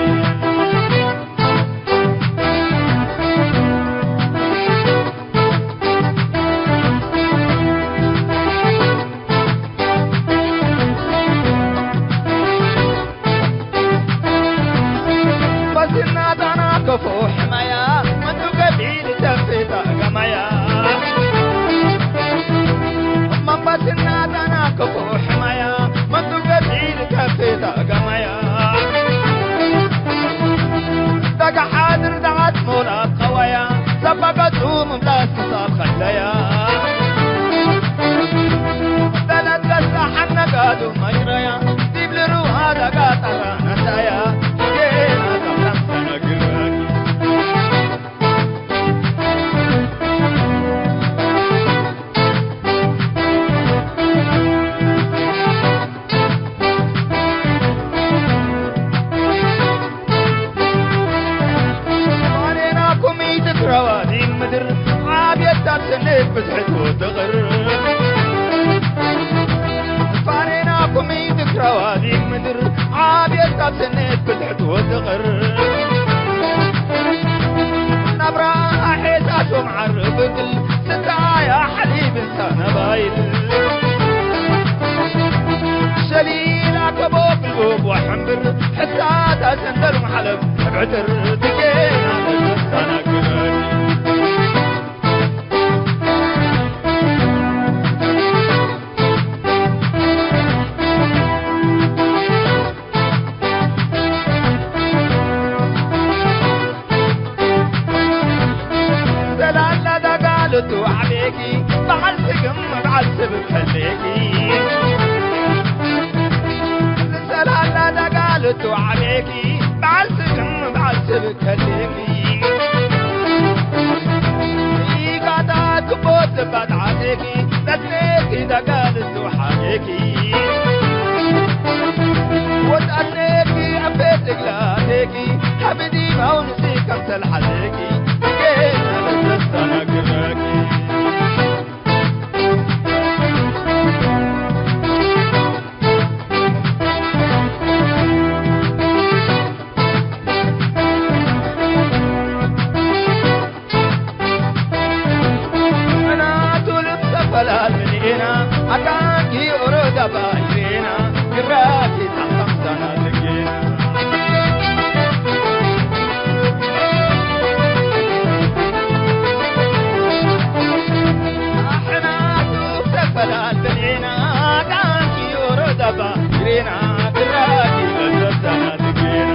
ወትቅር። ፋሬናኩም ኢትክረዋ ዲብ ምድር፣ ዓብየት ካብ ስኔት ብዝሕት ወትቅር። ነብራ ሔሳሶም ዓርብ እግል፣ ስታያ ሐሊብ እንሳ ነባይል። ሸሊላ ከቦ ግልቦብ ወሐምብር፣ ሕሳታ ሰንደሉም ሐለብ፣ እብ ዕጥር ትጌና ለተስተናግር። ሰላላ ዳጋልቱ ዐቤኪ፣ በዓል ስግም በዓል ስብብ ከሌኪ። ሰላላ ዳጋልቱ ዐቤኪ፣ በዓል ስግም በዓል ስብብ ከሌኪ። ኢጋዳ ትቦት ልባት ዓዴኪ፣ ለትኔኪ ደጋልቱ ሓዴኪ። ወጣኔኪ አቤት እግላቴኪ፣ ሐብዲ ማውንሲ ከምሰል ሓዴኪ፣ ጌና ለተስተናግረኪ። እናቱ ልብሰ ፈላል ምንኤና፣ አካንኪ ኦሮዳ ባይሬና፣ ግራኪ ታምሳና ልጌና። አሕናቱ ልብሰ ፈላል ምንኤና፣ አካንኪ ኦሮዳ ባይሬና፣ ግራኪ ታምሳና ልጌና።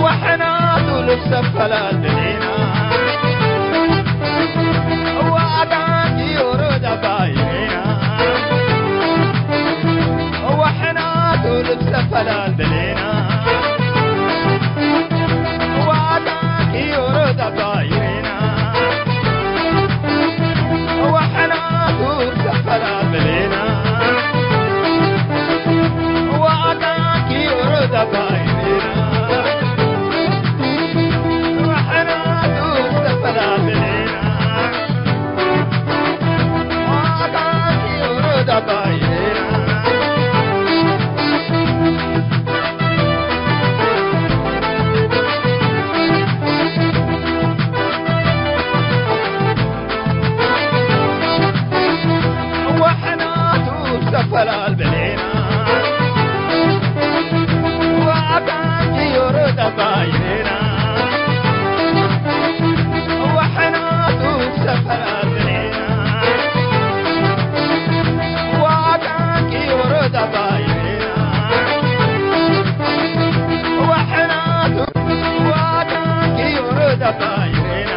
ወሕናቱ ልብሰ ፈላል ብሌና፣ ወአዳንኪ ወሮዳ ባይሬና። ወሕናቱ ልብሰ ፈላል ብሌና፣ ወአዳንኪ ወሮዳ ባይሬና። ወሕናቱ ሰፈራ ብሌና፣ ወአዳኪ ወረዳ ባይሬና። ወሕናቱ ሰፈራ ብሌና፣ ወአዳኪ ወረዳ ባይሬና። ወሕናቱ ሰፈላል ብሌና፣ ወአካኪ ወረዳ ባይሬና። ወሕናቱ ሰፈላል ብሌና፣ ወአካኪ ወረዳ ባይሬና። ወሕናቱ ወአካኪ ወረዳ ባይሬና።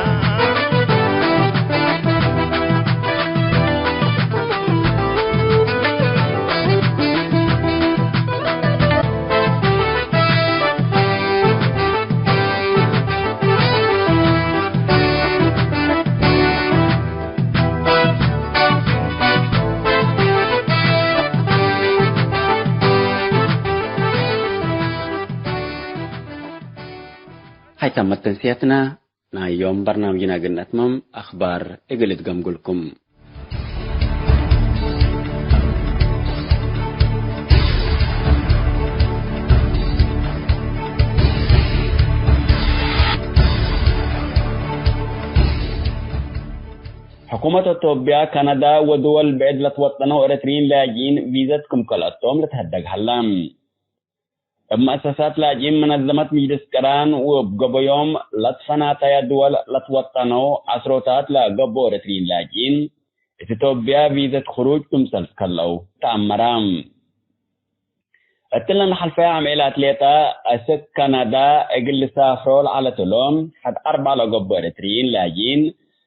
ሀይታም መተንስያትና ናይ ዮም በርናምጅና እግል ነአትምም፣ አክባር እግል እትገምጉልኩም። ሕኩመት አቶብያ፣ ካናዳ ወድወል ብዕድ ለትወጠነው ኤረትርዪን ላጅኢን ቪዘት ክም ከልአቶም ልትሀደግ ሀላ። እብ መአሰሳት ላጅኢን መነዘመት ምጅልስ ቅራን ወእብ ገበዮም ለትፈናተየ ድወል ለትወጠነው ዐስሮታት ለገብኦ ኤረትርዪን ላጅኢን፣ እት ኢትዮጵያ ቪዘት ክሩጅ ክምሰል ትከለው ተአመረ። እትለን ሐልፈየ አምዔላት ሌጠ፣ አስክ ካናዳ እግል ልሳፍሮ ለዐለት እሎም፣ ሐድ አርበዕ ለገብኦ ኤረትርዪን ላጅኢን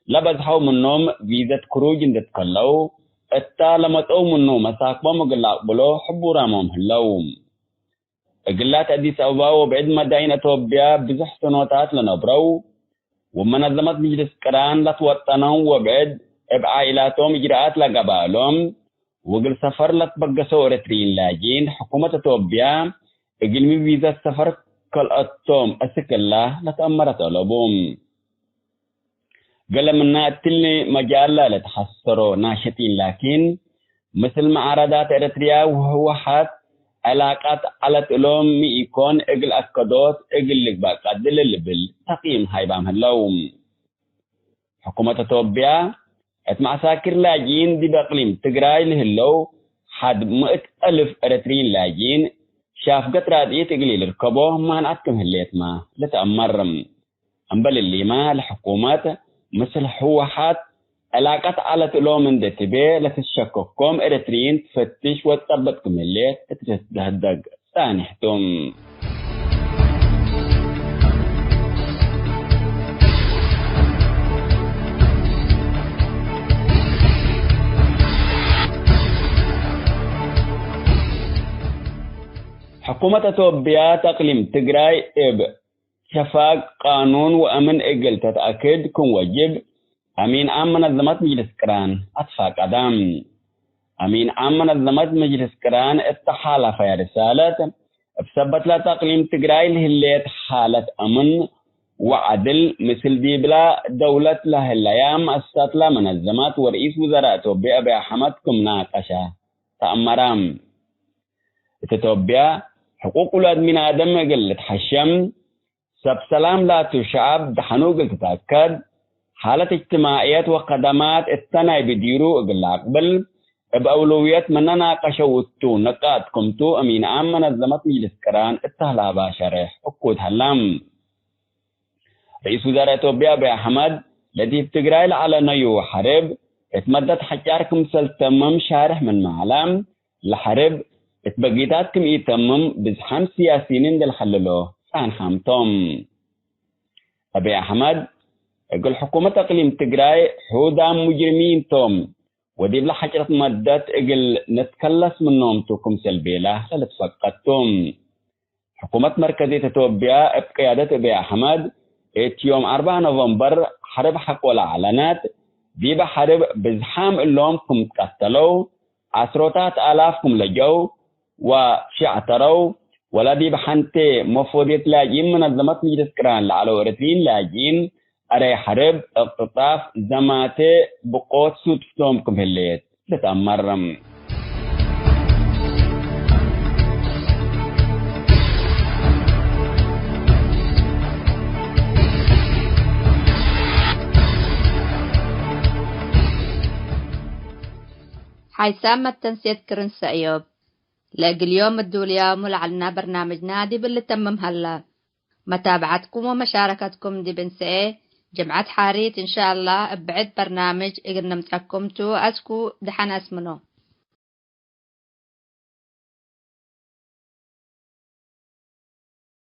ለበዝሐው ምኖም ቪዘት ክሩጅ እንዴ ትከለው፣ እታ ለመጽአው ምኑ መሳክቦም እግል ለአቅብሎ ሕቡራሞም ህለው። እግላት አዲስ አበባ ወብዕድ መዳይን አቶብያ ብዙሕ ሰኖታት ለነብረው፣ ወመነዘመት ምጅልስ ቅራን ለትወጠነው ወብዕድ እብ ዓኢላቶም እጅራአት ለገበአ እሎም፣ ወእግል ሰፈር ለትበገሰው ኤረትርዪን ላጅኢን፣ ሕኩመት አቶብያ እግልሚ ቪዘት ሰፈር ከልአቶም እስክላ ለተአመረት አለቡ። ገሌ ምና እትሊ መጃል ለልትሐሰሮ ናሽጢን ላኪን፣ ምስል መዓረዳት ኤረትርያ ወህወሓት ዕላቀት ዐለት እሎም ሚ ኢኮን እግል አከዶት እግል ልግባእ ቀድል ልብል ተቅይም ሃይባም ህለው። ሕኩመት አቶብያ፣ እት መዐሳኪር ላጅኢን ዲብ አቅሊም ትግራይ ለህለው ሐድ ምእት አልፍ ኤረትርዪን ላጅኢን ሻፍገት ራድኢት እግል ኢልርከቦ ማንዐት ክም ህሌትመ ልትአመር። እምበል እሊመ፣ ለሕኩመት ምስል ህወሓት ዕላቀት ዐለት እሎም እንዴ ትቤ ለትትሸከኮም ኤረትርዪን ትፈትሽ ወትጸብጥ ክም ህሌት እት ልትደህደግ ጻንሕ ቱ። ሕኩመት አቶብያ ተቅሊም ትግራይ እብ ሸፋግ ቃኑን ወአምን እግል ተትአክድ ክም ወጅብ፣ አሚን ዓም መነዘመት ምጅልስ ቅራን አትፋቀደ። አሚን ዓም መነዘመት ምጅልስ ቅራን እተ ሓለፈየ ርሳለት፣ እብ ሰበት ለተቅሊም ትግራይ ለህሌት ሓለት አምን ወዐድል፣ ምስል ዲብላ ደውለት ለህለያ መአሰሳትላ መነዘመት ወርኢስ ውዘራእ ቶብየ አብይ አሕመድ ክም ናቀሸ ተአመረ። እት ቶብየ ሕቁቅ ውላድ ሚን አደም እግል ልትሐሸም፣ ሰብ ሰላም ላቱ ሸዐብ ደሐኑ እግል ትትአከድ፣ ሓለት እጅትማዕየት ወከደማት እተ ናይ ብዲሩ እግል ለአቅብል፣ እብ አውለውየት ምነ ናቀሸው እቱ ንቃጥ ክምቱ አሚን ዓም መነዘመት ምጅልስ ቅራን እት ሀላባ ሸሬሕ እኩድ ሀላ። ርኢስ ውዛራእ ኢትዮጵያ አብይ አሕመድ፣ ለዲብ ትግራይ ለዐለነዩ ሐርብ እት መደት ሐጫር ክምሰል ተምም ሻርሕ ምንመ ዐለ፣ ለሐርብ እት በጊታት ክም ኢተምም ብዝሓም ስያሲን እንዴ ለሐልሎ ጸንሐም ቶም። አብይ አሕመድ፣ እግል ሕኩመት አቅሊም ትግራይ ሑዳም ሙጅርሚን ቶም ወዲብለ ሐጭረት መደት እግል ንትከለስ ምኖም ቱ ክምሰል ቤለ ለልትፈቀድ ቱ። ሕኩመት መርከዚት ኢትዮጵያ እብ ቅያደት አብይ አሕመድ፣ እት ዮም አርበዕ ኖቨምበር ሐርብ ሐቆ ለዐለነት፣ ዲበ ሐርብ ብዝሓም እሎም ክም ትቀተለው፣ ዐስሮታት አላፍ ክም ለጀው ወሸዕተረው፣ ወለዲብ ሐንቴ መፎድየት ላጅኢን መነዘመት ምጅልስ ቅራን ለዐለው ኤረትርዪን ላጅኢን፣ አረይ ሐርብ፣ እቅትጣፍ፣ ዘማቴ፣ ብቆት ሱድስቶም ክም ህሌት ልትአመር። ሓይሳም መተንሴት ክርን ሰእዮብ። ለእግል ዮም እዱልያሙ ለዐልና በርናምጅና ዲብ ልተምም ሀላ። መታብዐትኩም ወመሻረከትኩም ዲብ እንሰኤ ጅምዐት ሓሪት እንሻአላህ እብ ብዕድ በርናምጅ እግል ንምጸኩም ቱ። አስኩ ደሐን አስምኖ።